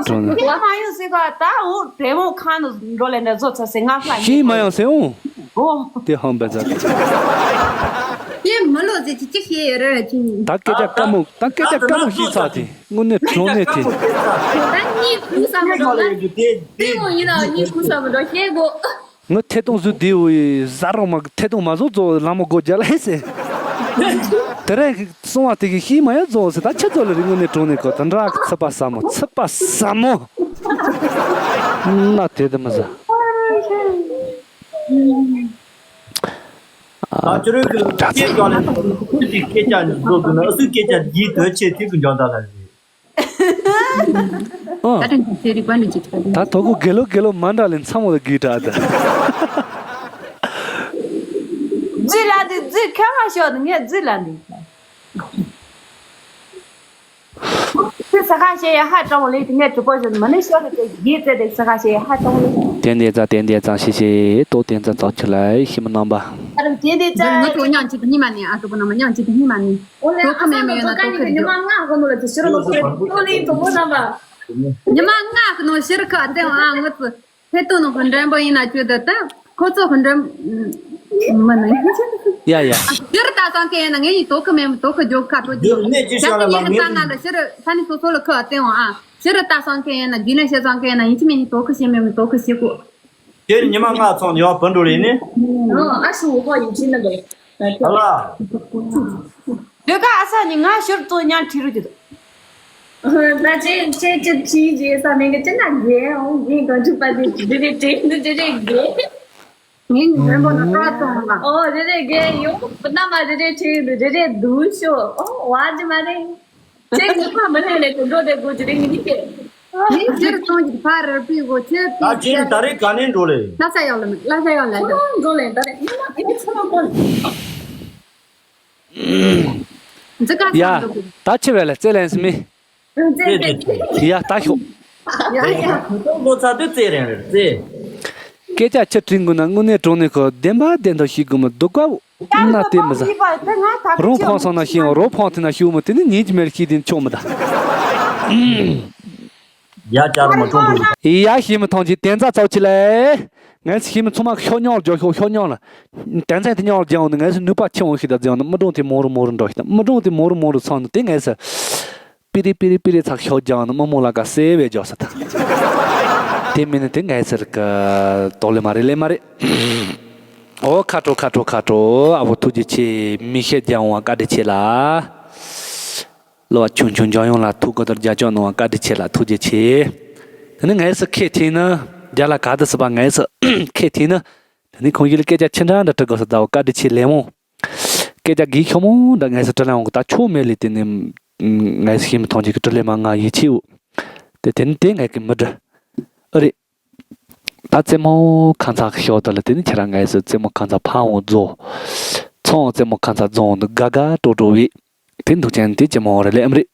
དྲང་ནས། ཁྱེད་མ་ཡོང་ཟེར་ག་ད་འོ་དེ་མོ་ཁ་ནས་འགྲོ་ལེ་འདྲ་བཟོ་ཚ་ཟེར་ང་ཧ་ཤི་མ་ཡོང་ཟེར་འོང་། འོ། དེ་ཧམ་པའི་ཟ་གི། ཁྱེད་མི་ལོ་ཟེར་གྱི་ཅི་ཤེས་ཡོད་རེད་ཅི། ད་སྐད་ཆ་དཀའ་མོ་ད་སྐད་ཆ་དཀའ་མོ་ཤི་ཚ་དེ། དངོས་གནས་དྲང་གནས་དེ། ད་གཉིད་ཁུག་ས་མི་འགྲོ་ལ། དེ་མོ་ཡིན་ན་གཉིད་ཁུག་ས་མི་འགྲོ་ཤེས་དགོ། ངའི་ཐད་གཏོང་བཟོས་བསྡད་འོ་ཡི་ཟ་རོགས་མ་ཐད་གཏོང་མ་བཟོ་བཟོ་ལ་མོ་སྒོ་རྒྱག་ལ་ཧེ་ཟེར། དེ་རིང་སོང་བ་དེ་གི་ཤི་མ་ཡ་བཟོ་ཟེར། ད་ཆི་བཟོ་ལ་རི་དངོས་གནས་དྲང་གནས་གོ་ད་འདྲ་གི་ཚི་པ་ཟ་མོ་ཚི་པ་ཟ་མོ། ན་དེ་དེ་མི་ཟ། ད་ཅི་རིགས་ཀྱི་སྐད་ཀྱང་ལས་ཁུ་ཅིག་སྐད་ཆ་བཟོ་དགོས་ན་ཨ་སུའི་སྐད་ཆ་ཡིད་དོན་ཆེ་ཐིག་གི་འཇོག་ད་ལ་རེད། ཨ། ད་དྲན་ཚེ་རིག་པ་འདྲ་ཅིག་ད། ད་དོ་གོ་དགེ་ལོ་དགེ་ལོ་མ་འདྲ་ལས་མཚམས་འོ་ད་གི་དྲག་ད། རྫི་ལ་འདི་རྫི་ཁ་བ་ཤོག་ངས་རྫི་ལ་འདི། ཁྱོད་ས་ཁ་ཤེས་ཡ་ཧ་ཀྲང་ལེ་དེ་ངས་གྲུ་པོ་བཞིན་མ་ནི་ཤོར་རེ་དེ་རྒྱས་ཙེ་དེ་ས་ཁ་ཤེས་ཡ་ཧ་ཀྲང་ལེ། ཏན་ཏན་ཙ་ཏན་ཏན་ཙང་ཤེས་ཤེས་ཏོ་ཏན་ཙ་ཙོག་ཆུ་ལ་ཤི་མ་ནམ་པ། ཨ་རུ་ཏན་ཏན་ཙ། ང་ཚོ་མཉམ་ཆེད་དུ་ཉི་མ་ནས་ཨ་གྲུ་པོ་ནང་མ་མཉམ་ཆེད་དུ་ཉི་མ་ནས། ཨོ་ལེ་ཏོ་ཁ་མེད་མེད་ཡོད་ན་ཏོ་ཁ་ཉི་མ་ལྔ་གོ་ནོ་ལ་ཅི་ཤི་རུ་ལོ་ཁོ་ལེ་ཏོ་མོ་ནམ་པ། ཉི་མ་ལྔ་གི་ནང་ཤི་རུ་ཁ་ཏེ་ཨ་ང་ཚོ་ཧེ་ཏོ་ནང་གི་འགྲན་པ་ཡིན་ན་ཆོད་ད་ད། ཁོ་ཚོ་གི་འགྲམ། མ་ནི། ཡ་ཡ། ཕྱིར་ལྟ་སང་ཀེ་ཡིན་ན་ངས་ཡི་དོ་ཁུ་མེད་མི་དོ་ཁུ་འཇོག་ཁ་དོ་ཅི་ཡོད་ནས་ཅི་ཤ་ལ་ལ་ངས་ལྟ་ན་ལ་ཕྱིར་ས་ནི་སོ་སོ་ལ་ཁུ་བསྟན་འོང་ཨ། ཕྱིར་ལྟ་སང་ཀེ་ཡིན་ན་རྒྱུས་ལ་བཤད་སང་ཀེ་ཡིན་ན་ཡིན་གཅིག་མིན་གཉིས་དོ་ཁུ་བྱེད་མེད་མི་དོ་ཁུ་བྱེད་དགོས། དེར་ཉི་མ་ལྔ་ཚང་ཡོད་བུ་འགྲོ་རེད་ནི། ཨ་ཤུ་ཧོ་ཡིན་གཅིག་ན་འགྲོ། ཨ་ལ། ལོས་ཀ་ཨ་ས་ནི་ང་ཤོར་ཏོ་ཉང་ཁྲི་རུ་གྱི་དོ། ད་ཅེ་ཅེ་ཅེ་ཅི་ཅེ་ས་མེད་གི་ཅི་ན་རྒྱལ་ཨོ་རྒྱལ་གང་ཅུ་པ་ཅེ་ཅེ་རེ་ཅེ་ནི་ཅེ་རེ་རྒྱལ། ངའི་མི་འབོར་ན་ཏོ་ཙོང་ལ། ཨོ་རེ་རེ་རྒྱལ་ཡོང་ན་མ་རེ་རེ་ཅེ་རེ་རེ་དུ་ཤོ་ཨོ་བ་ཅི་མ་རེ། ཅེ་ངི་ཕ་མི་རེ་ལེ་ཀུ་འགྲོ་དེ་གོ་ཅི་རེ་ངི་ནི་ཀེ། ངའི་ཅེ་རེ་ཙོང་གི་ཕ་རེ་པི་གོ་ཅེ་པི། ད་ཅེ་ནི་ད་རེ་ག་ནས་འགྲོ་ལེ། ལ་ས་ཡོང་ལ་ལ་ས་ཡོང་ལ་འགྲོ་ལེ་ད་རེ་ངི་མ་ཨེ་ཚ་མ་གོ། འཛི་ཀ་ཡ། ཚང་འདུག་ད་ཆི་བས་ལ་རྩེ་ལན་སི་མི། ཡ་ད་ཤོག་ཡ་ཡ། ལོ་ཚ་དུས་རྩེ་རན་རེད་རྩེ། སྐད་ཆ་ཆི་དྲིས་དགོས་ན་དངོས་གནས་དྲང་གནས་ཁོ་བདེན་པ་བདེན་མདོག་ཤེས་དགོས་མི་སྡུག་ག་ན་དེ་མི་ཟ། རོང་ཕང་སོང་ན་ཤེས་འོང་རོ་ཕང་ཐི་ན་ཤེས་མི་དེ་ནི་ཉིན་གྱི་མེར་ཤེས་དེ་ཆོག་མི་ད། ཡ་ཅར་མ་ཀྲོང་དུ། ཡ་ཤི་མི་ཐང་ཅི་དན་རྩ་ཚོགས་ཅི་ལེ། ངས་ཤི་མི་ཚང་མ་ཤོ་ཉོག་ལ་འཇོག་ཤོ་ཤོ་ཉོག་ལ། དན་རྩ་དེ་ཉོག་ལ་འཇོག་ནི་ངས་ནུས་པ་ཆེ་འོང་ཤི་ད་འཇོག་ནི་མི་གྲོང་དེ་མོ་རུ་མོ་རུ་འགྲོ་ཤི་ད་མི་གྲོང་དེ་མོ་རུ་མོ་རུ་ཚང་ནི་དེ་ངས་ཤི། པི་རི་པི་རི་པི་རི་ཚག་ཤོ་འཇོག་ནི་མི་མོ་ལ་ཀ་སེ་བས་འཇོག་ཤི་ད། དེ་མིན་ནི་དེ་ངས་ཤི་རི་ཀ་དོག་ལེ་མ་རེད་ལེ་མ་རེད། ཨོ་ཁ་དྲོ་ཁ་དྲོ་ཁ་དྲོ་ཨ་བོ་ཐུགས་རྗེ་ཆེ་མི་ཤེས་རྒྱ་འོང་བ་བཀའ་དྲིན་ཆེ་ལ། གླུ་བ་ཆུང་ཆུང་འཇམ་དབྱངས་ལགས་ཐུགས་ཁ་ཐུག་རྒྱབ་སྐྱོར་གནང་བ་བཀའ་དྲིན་ཆེ་ལགས་ཐུགས་རྗེ་ཆེ། དེ་ནི་ངས་སུ་ཁས་ཐིག་ནི་རྒྱ་ལ་ག་དུ་སུ་པ་ངས་སུ་ཁས་ཐིག་ནི། དེ་ནི་ཁོང་ཡུལ་སྐད་ཆ་ཆི་འདྲ་འདྲ་དྲི་དགོས་སུ་ཟླ་བ་བཀའ་དྲིན་ཆེ་ལེ་མོ། སྐད་ཆ་གི་ཤོ་མོ་འདྲ་ངས་སུ་དྲི་ལེ་འོང་གི་ད་ཆོ་མེད་ལེ་དེ་ནི། ངས་སུ་ཤེས་མི་ཐོང་ཅིག་གི་དྲི་ལེ་མ་ང་ཡིད་ཆེས་འུ། དེ་དེ་ནི་དེ་ངས་གི་མི་དྲི། ཨ་རེད། ད་རྩེད་མོ་ཁང་ཚ་ཤོག་ད་ལ་དེ་ནི་ཁྱེད་རང་ངས་སུ་རྩེད་མོ་ཁང་ཚ་ཕ་འོང་རྫོ། ཚོང་རྩེད་མོ་ཁང་ཚ་རྫོང་དུ་དགའ་དགའ་སྤྲོ་སྤྲོ་བས། དེ་འདུག་ཅན་དེ་ཅི་མོ་རེ་ལེ་ཨམ་རེད།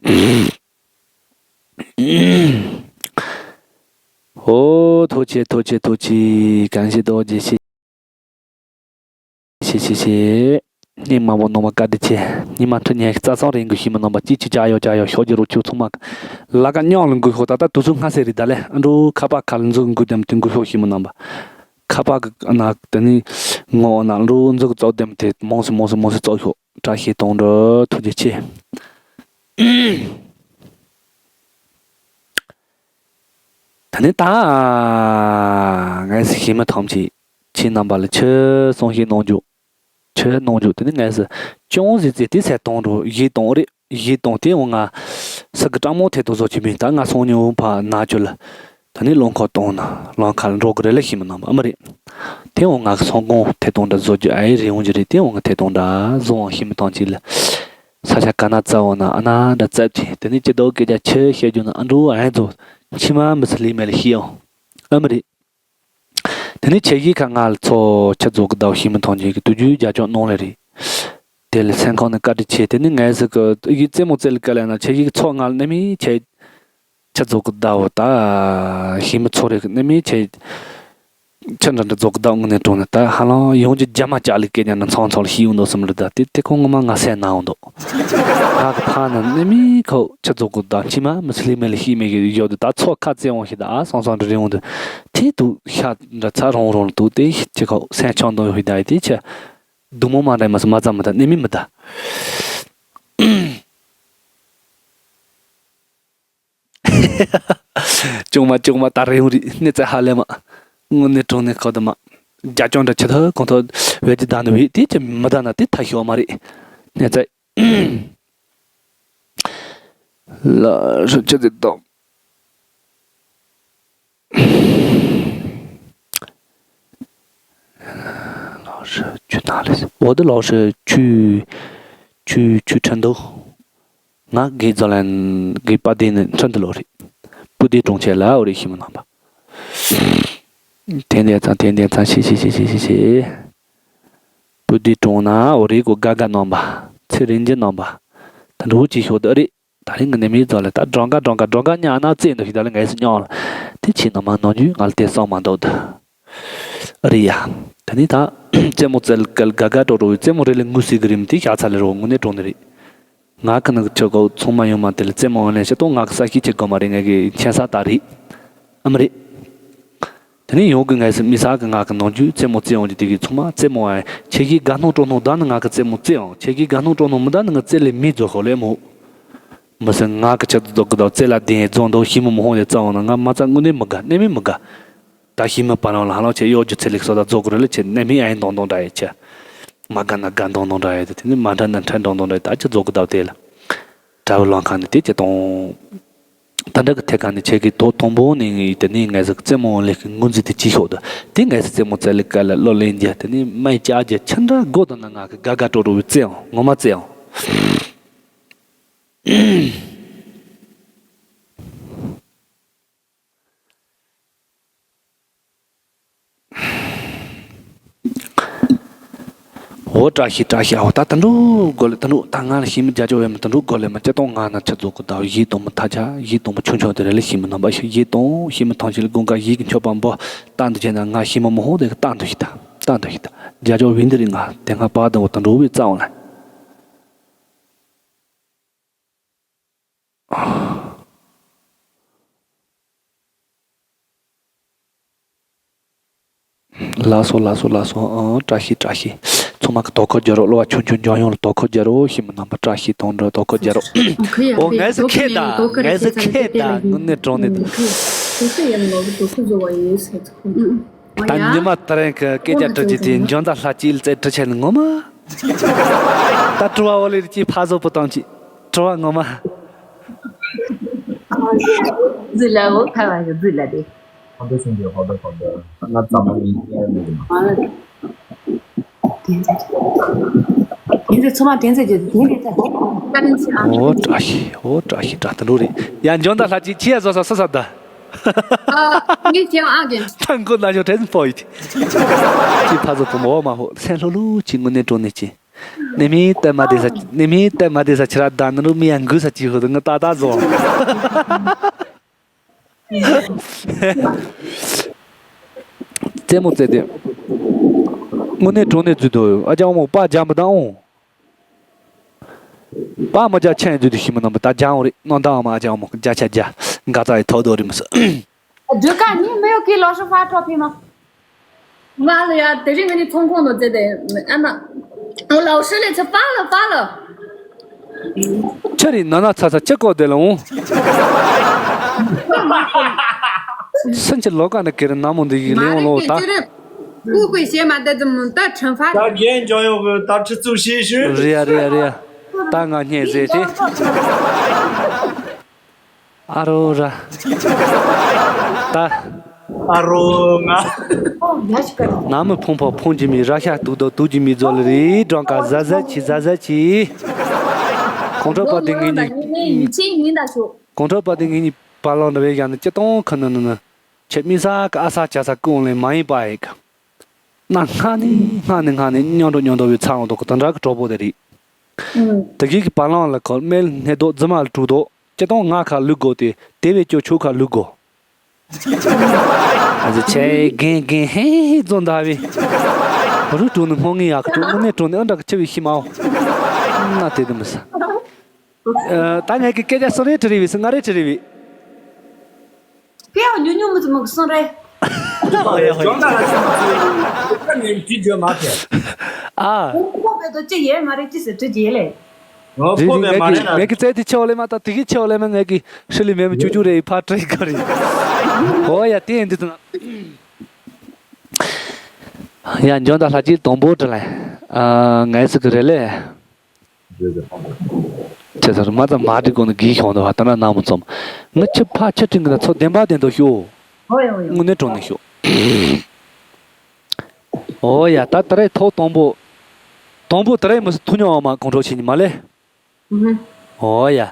ཨོ་ཐུགས་རྗེ་ཆེ་ཐུགས་རྗེ་ཆེ་ཐུགས་རྗེ་ཆེ་གང་ཞིག་རྡོ་རྗེ་ཆེ། ཆེ་ཆེ་ཆེ། སྙིང་མ་བོ་ནོ་མ་བཀའ་དྲིན་ཆེ། ཉི་མ་ཁྲི་ཉལ་རྩ་སང་རིང་གི་ཤི་མི་རྣམ་པ་ཅི་ཅི་ཅ་ཡོ་ཅ་ཡོ་ཤོག་ཅི་རོ་ཆུ་ཚང་མ། ལ་ཀ་སྙོག་ལ་འགུལ་ཤོག་ད་ལྟ་དུས་ཚོད་སྔ་སེ་རི་ད་ལེ་ཨ་འགྲོ་ཁ་པ་ཁ་ལ་འཛུགས་འགུལ་དམ་དུ་འགུལ་ཤོག་ཤི་མི་རྣམ་པ། ཁ་པ་གི་ཨ་ན་དེ་ནི་ངོ་ཨ་ན་འགྲོ་འཛུགས་ཙོག་དམ་དེ་མོང་སི་མོང་སི་མོང་སི་ཙོག་ཤོག་བཀྲ་ཤིས་གཏོང་འགྲོ་ཐུགས་རྗེ་ཆེ། ད་ནི་ད་ངས་ཤི་མི་ཐམས་ཅད་ཁྱེད་རྣམ་པ་ལ་ཆེ་སོང་ཤི་གནང་རྒྱུ། ཆེ་གནང་རྒྱུ་དེ་ནི་ངས་སུ་ཅུང་ཟད་ཙེ་དེ་སེ་གཏོང་རོགས་ཡིད་གཏོང་རེད་ཡིད་གཏོང་དེ་འོང་ང་སུ་གི་སྤྲང་མོ་ཐེ་གཏོང་བཟོ་ཆུ་མིན་ད་ང་སོང་ཉུང་ཕ་ན་ཆུ་ལ་ད་ནི་རླངས་འཁོར་གཏོང་ན་རླངས་ཁ་ལ་འགྲོ་གི་རེད་ལ་ཤི་མི་ནམ་ཨ་མ་རེད། དེ་འོང་ང་གི་སོང་གོང་ཐེ་གཏོང་འདྲ་བཟོ་རྒྱུ་ཨ་ཡེ་རེ་འོང་རྒྱུ་རེད་དེ་འོང་ང་ཐེ་གཏོང་འདྲ་བཟོ་འོང་ཤི་མི་ཐང་ཅིག་ལ་ས་ཆ་ག་ན་རྩ་འོང་ན་ཨ་ན་འདྲ་རྩབ་ཅིག་དེ་ནི་ཅི་ལྟོ་སྐད་ཆ་ཆེ་བཤད་རྒྱུ་ན་ཨ་འགྲོ་ཨ་ཡེ་ཛོ་མཆི་མ་མི་སི་ལི་མེ་ལ་ཤི་འོང་ཨ་མ་རེད། དེ་ནས་ཆེ་གེ་ཁ་ང་ལ་ཚོ་ཆ་རྫོགས་ཀྱི་ཟླ་བ་ཤིང་མི་ཐང་ཅན་གྱི་དུས་རྒྱུན་རྒྱ་ལྕོག་གནང་ལེ་རེད། དེ་ལ་སེམས་ཁོང་ནས་བཀའ་དྲིན་ཆེ་དེ་ནི་ངས་ཟིག་གི་ཡིག་རྩེད་མོ་རྩེ་ལ་བཀའ་ལས་ན་ཆེ་གེ་ཚོ་ང་ལ་གནས་མི་ཆེ་ཆ་རྫོགས་ཀྱི་ཟླ་བ་ད་ཤིང་མི་ཚོ་རེ་གི་གནས་མི་ཆེ་ ཁྱི་འདྲ་འདྲ་རྫོགས་གི་བདག་དངོས་གནས་དྲང་གནས་ད་ཧ་ལམ་ཡོང་རྒྱུ་རྒྱ་མ་ལྕགས་ལུག་སྐད་ཉར་ནས་ཚང་ཚང་ལ་ཤི་ཡོང་འདུག་བསམ་རེད། ད་དེ་དེ་ཁོ་ངོ་མ་ང་སེམས་ན་འོང་འདུག་ང་གི་ཕ་ན་ནི་མི་ཁོ་ཁྱི་རྫོགས་གི་བདག་ཁྱི་མ་མི་སི་ལི་མེ་ལ་ཤི་མེད་གི་ཡོད་འདུག་ད་ཚོ་ཁ་རྩེ་འོང་ཤི་ད་ཨ་སང་སང་འདྲ་རེ་འོང་འདུག་དེ་དུ་ཤ་འདྲ་ཚ་རོང་རོང་ལ་འདུག་དེ་ཁྱི་ཁོ་སེམས་ཆང་འདོན་ཤི་ད་ཡི་དེ་ཁྱི་སྡུག་མོ་མ་འདྲ་མ་སོ་མ་ཙམ་མི་ད་ནི་མི་མི་ད། ཅུང་མ་ཅུང་མ་ད་རེ་ཡོང་རེད་གནས་ཚད་ཧ་ལས་མ། དངོས་གནས་དྲང་གནས་ཁོ་ད་མ། རྒྱ་ཅང་འདྲ་ཆེ་ཐག་གང་ཐག་བས་ཀྱི་ད་ནི་བས་དེ་ཅི་མི་ད་ན་དེ་ཐ་ཤོག་མ་རེད། གནས་ཚད། ལ་ཧྲི་ཅི་ཟིག་དང་། ལ་ཧྲི་ཆུ་ན་ལེ་འོ་དེ་ལ་ཧྲི་ཆུ་ཆུ་ཆུ་ཁྲིན་དུ། ང་དགེ་རྫོང་ལན་དགེ་པ་དེ་ནི་ཁྲིན་དུ་ལོ་རེད། སྤུ་དེ་གྲོང་ཁྱེར་ལ་འོ་རེད་ཤི་མི་ནང་པ། དེ་འདས་ཚང་དེ་འདས་ཚང་ཤི་ཤི་ཤི་ཤི་ཤི་ཤི། སྤུ་དེ་གྲོང་ན་འོ་རེད་གོ་དགའ་དགའ་ནང་པ། ཚེ་རིང་རྒྱུ་ནང་པ། ད་འགྲོ་ཅི་ཤོག་དུ་རེད། ད་རིང་ངི་ནི་མི་ཚོ་ལ་ད་སྒྲོང་ག་སྒྲོང་ག་སྒྲོང་ག་ཉག་ན་རྩེ་འདུག་ཤི་ད་ལ་ངས་སུ་ཉོག་ལ། དེ་ཕྱི་ནང་མ་ནོར་རྒྱུ་ང་ལ་དེ་སོང་མ་འདུག་ད། རེད་ཡ། ད་ནི་ད། རྩེད་མོ་རྩེ་ལ་སྐལ་དགའ་དགའ་སྤྲོ་སྤྲོ་བའི་རྩེད་མོ་རེ་ལས་ངུ་སྲིད་གི་རེད་མི་དེ་ཤ་ཚ་ལས་རོ་དངོས་གནས་དྲང་གནས་རེད། ང་ཁ་ནང་གི་ཆོས་གོ་ཚང་མ་ཡོང་མ་དེ་ལ་རྩེད་མོ་ཨོན་ལེན་བྱེད་དོ་ང་གི་ས་ཤི་ཆེ་གོ་མ་རེད་ངས་གི་མཁྱེན་ས་ད་རེད། ཨ་མ་རེད། དེ་ནས་ཡོང་གི་ངས་སི་མི་ས་གི་ང་གི་ནང་རྒྱུ་རྩེད་མོ་རྩེ་ཡོང་གི་དེ་གི་ཚང་མ་རྩེད་མོ་ཨ་ཁྱེད་ཀྱི་དགའ་སྣང་སྤྲོ་སྣང་ད་ནི་ང་གི་རྩེད་མོ་རྩེ་ཡོང་ཁྱེད་ཀྱི་དགའ་སྣང་སྤྲོ་སྣང་མི་ད་ནི་ང་རྩེད་ལས་མི་རྫོགས་ཤོག་ལས་མོ། མི་སེ་ང་གི་ཆེད་དུ་རྫོགས་གི་དང་རྩེད་ལ་བདེན་རྫོང་དང་ཤི་མི་མི་ཧོང་ལས་རྩ་བ་ན་ང་མ་རྩ་དངོས་གནས་མི་དགའ་གནས་མི་མི་དགའ། ད་ཤི་མི་པ་རང་ལ་ཧ་ལམ་ཆེ་གཡོ་སྒྱུ་ཚེ་ལེགས་སོ་ད་རྫོགས་གི་རེད་ལ་ཆེ་གནས་མི་ཨ་ཡིན་དང་དང་འདྲ་ཡོད་ཆེ། མ་དགའ་ན་དགའ་མདོག་མདོག་འདྲ་ཡོད་དེ་ནི་མ་འདྲ་ན་འཕྲལ་མདོག་མདོག་འདྲ་ཡོད་ད་ཅི་རྫོགས་གི་ད་དེ་ལ། གྲྭ་བའི་ལང་ཁ་ནི་དེ་ཅི་གཏོང་། ད་འདྲ་གི་ཐད་ཀ་ནི་ཁྱེད་ཀྱི་ཐོག་དང་པོ་ནས་ངས་དེ་ནས་ངས་ཟིག་རྩེད་མོ་ལས་ཀྱི་ངོས་འཛིན་དེ་ཅི་ཤོག་ཏུ་དེ་ངས་རྩེད་མོ་རྩེ་ལེ་ཀ་ལ་བློ་ལེན་རྒྱུ་དེ་ནས་མའི་ཅག་རྒྱུ་ཆི་འདྲ་དགོ་དང་ན་ང་གི་དགའ་དགའ་སྤྲོ་སྤྲོ་བའི་རྩེ་ཨང་ངོ་མ་རྩེ་ཨང་། འོ་བཀྲ་ཤིས་བཀྲ་ཤིས་འོ་ད་དུད་འགྲོ་དགོ་ལེ་དུད་འགྲོ་ད་ང་ལ་ཤི་མི་རྒྱ་ཅོ་བས་མི་དུད་འགྲོ་དགོ་ལེ་མི་སྤྱི་གཏོང་ང་ན་ཆི་རྫོགས་གི་ད་ཡིད་དུ་མི་ཐ་ཆ་ཡིད་དུ་མི་ཆུང་ཆུང་དེ་རེ་ལེ་ཤི་མི་རྣམ་པ་ཤི་ཡིད་དུ་ཤི་མི་ཐང་ཆེ་ལེ་དགོང་ཀ་ཡིད་ཀྱི་མཆོད་པ་འབོ་ད་འདི་བྱས་ན་ང་ཤི་མི་མི་ཧོ་དེ་གི་ད་འདི་ཤི་ད་ད་འདི་ཤི་ད་རྒྱ་ཅོ་བས་འདི་རེད་ང་དེ་སྔ་པ་དང་འོ་དུད་འགྲོ་བས་རྩ་འོང་ལེ། ལགས་སོ་ལགས་སོ་ལགས་སོ་ཨང་བཀྲ་ཤིས་བཀྲ་ཤིས། ཚང་མ་གི་དོ་ཁུར་རྒྱག་རོགས་གློ་བ་ཆུང་ཆུང་འཇོན་ཡོང་ལ་དོ་ཁུར་རྒྱག་རོགས་ཤི་མི་རྣམ་པ་བཀྲ་ཤིས་དང་འདྲ་དོ་ཁུར་རྒྱག་རོགས། ཨོ་ངས་སུ་ཁེ་ད་ངས་སུ་ཁེ་ད་དངོས་གནས་དྲང་གནས། ད་ཉི་མ་ད་རེས་ཀྱི་སྐད་ཆ་དྲི་རྒྱུ་དེ་འཇོན་ད་ལྷ་སྐྱིད་ལ་རྩེ་དྲི་ཆེ་ནི་ངོ་མ། ད་དྲི་བ་འོ་ལེ་ཅི་ཕ་བཟོ་པོ་བཏང་ཅི་དྲི་བ་ངོ་མ། ཛི་ལ་འོ་ཁ་བ་གི་ཛི་ལ་དེ། ཧོ་དོ་སེང་གེ་ཧོ་དོ་ཧོ་དོ་ང་ཙམ་མ་ཡིན་ཡ་མི་ཡིན། དེ་ཚོ་ཚང་མ་དེ་ཚོ་དེ་དེ་དེ་ཚོ། ཨོ་བཀྲ་ཤིས་ཨོ་བཀྲ་ཤིས་བཀྲ་ཐུན་རུ་རེད་ཡ་འཇོན་ད་ལྷ་ཅིག་ཁྱི་ཡ་བཟོ་ས་ས་ས་ད། ཨ་ངས་ཁྱེད་ཨ་གིན། ཐང་ཀོ་ན་ཞོ་ཏྲེན་པོ་ཡི་ཅི། ཅི་ཕ་ཚོ་བུ་མོ་མ་ཧོ་སེམས་ལྷོ་ལྷོ་ཅི་དངོས་གནས་དྲང་གནས་ཅི། ནི་མི་ལྟད་མ་བདེ་ས་ནི་མི་ལྟད་མ་བདེ་ས་ཁྱི་ར་ད་ནི་རུ་མི་ཡ་འགུལ་ས་ཅི་ཧོ་ད་ང་ཏག་ཏག་བཟོ། རྩེད་མོ་རྩེ་དེ། དངོས་གནས་དྲང་གནས་རྫུས་འདུག་ཨ་ཅག་མོ་པ་རྒྱ་མི་དང་འོང་། པ་མ་རྒྱ་ཆེན་རྫུས་འདུག་ཤི་མི་རྣམ་པ་ད་རྒྱ་འོང་རེད་སྣང་དང་འོང་མ་ཨ་ཅག་མོ་རྒྱ་ཆ་རྒྱ་འགའ་ཙ་ཡི་ཐོག་རྡོ་རི་མི་སུ། སྒྲོལ་དཀར་ནི་མི་ཡོད་ཀི་ལོ་ཧྲི་ཧྥ་ཀྲོ་ཕི་མ། ང་ལ་ཡ་དེ་རིང་ངས་ནི་ཚོང་ཁང་དུ་བཙལ་ཏེ་ཨ་མ། ཨོ་ལའོ་ཧྲི་ལེ་ཚ་པ་ལ་པ་ལ། ཆ་རི་ན་ན་ཚ་ཚ་ཅི་ཀོ་དེ་ལ་འོང་། སུན་ཆི་ལོ་ཀ་ན་ཀེ་རི་ན་མོ་འདི་ཡི་ལེ་འོང་ལོ་ད། ཀུ་ཀུ་ཞེ་མ་དེ་ཙམ་ད་ཁྲིམས་ཧྥ། ད་རྒན་འཇོག་ཡོང་གི་ད་ཁྲི་ཚུགས་ཤེས་ཞུ། རེད་ཡ་རེད་ཡ་རེད་ཡ། ད་ང་སྙད་ཟེར་ཏེ། ཨ་རོ་ར། ད། ཨ་རོ་ང་། ན་མི་ཕུང་པོ་ཕུང་གྱི་མི་ར་ཤ་དུག་དོ་དུག་གྱི་མི་ཛོ་ལ་རི་ཌོང་ཀ་ཟ་ཟ་ཆི་ཟ་ཟ་ཆི། གོང་ཁྲོ་པ་དེ་ངེད་གཉིས། གོང་ཁྲོ་པ་དེ་ངེད་གཉིས་བར་ལོང་འདྲ་བའི་ཡང་ན་སྤྱི་གཏོང་ཁ་ན་ན་ན། ཁྱེད་མི་ས་ཀ་ཨ་ས་ཅ་ས་ཀུང་ལེ་མ་ཡིན་པ་ཡིག་ན་སྔ་ནི་སྔ་ནི་སྔ་ནི་སྙོན་འགྲོ་སྙོན་འགྲོ་བའི་ཚ་འོང་དོ་ཁོ་དོན་དྲག་གི་གྲོགས་པོ་དེ་རེད། དེ་གི་གི་བར་ལོང་ལ་ཁོ་སྨད་སྣེ་རྡོ་རྫི་མ་ལ་དྲུག་རྡོ། སྤྱི་དང་ང་ཁ་ལུག་དགོ་དེ་དེ་བས་ཀྱོ་ཆུ་ཁ་ལུག་དགོ། ཨ་ཙི་ཆེ་རྒན་རྒན་ཧེ་ཧེ་རྫོང་ཟླ་བའི། རུ་དྲུང་ནི་སྨོན་ངེས་ཡག་གི་དྲུང་དངོས་གནས་དྲུང་ནི་ཨ་འདྲ་གི་ཆེ་བའི་ཤི་མའོ། ན་དེ་དུ་མི་ས། ད་ངས་ཀྱི་སྐད་ཆ་སོ་རེ་དྲི་རེ་བི་སི་ང་རེ་དྲི་རེ་བི། ཀེའོ་ཉུ་ཉུ་མི་ཚོ་མི་གསུང་རེ། ཀྱོང་ད་ལ་ཆུ་མ་ཚོས་ཁ་ནས་དྲི་བརྗོད་མ་ཐལ། ཨ། ཁོ་བེ་དོ་ཅི་ཡེ་མ་རེད་ཅི་ཟེར་དྲི་རྗེས་ལས། ངོ་རེད་ཁོ་རེད། བེ་མ་ངས་རེད་ཀྱི་ན། ངས་ཀྱི་རྩལ་དེ་ཆེ་བ་ལས་མ་ད་དེ་གི་ཆེ་བ་ལས་མ་ངས་ཀྱི་ཧྲི་ལི་མེ་མི་ཅུ་ཅུ་རེ་ཕ་ཏྲེ་ག་རེད། ཨོ་ཡ་དེ་ཡིན་དུས་ཙང་། ཡ་འཇོན་ད་ལྷ་ཅིག་དང་པོ་དྲི་ལ། ཨ་ངས་སི་གི་རེད་ལས། ཁྱེད་ཚོར་མ་ཙམ་མ་འགྲིག་གོ་ནི་གིས་ཤོང་འདུག་བ་ད་ན་ནང་མི་ཚོམ། ངི་ཆི་ཕ་ཆི་དྲིན་གི་ན་ཚོ་བདེན་པ་བདེན་དོ་ཤོ། ཨོ་ཡ་ཨོ་ཡ། དངོས་གནས་དྲང་གནས་ཤོ། ཨོ་ཡ་ད་ད་རེས་ཐོག་དང་པོ། དང་པོ་ད་རེས་མི་སི་ཐུ་ཉོ་བ་མ་གོང་ཁྲོ་བྱེད་ཉི་མ་ལེ། ཨོ་ཡ།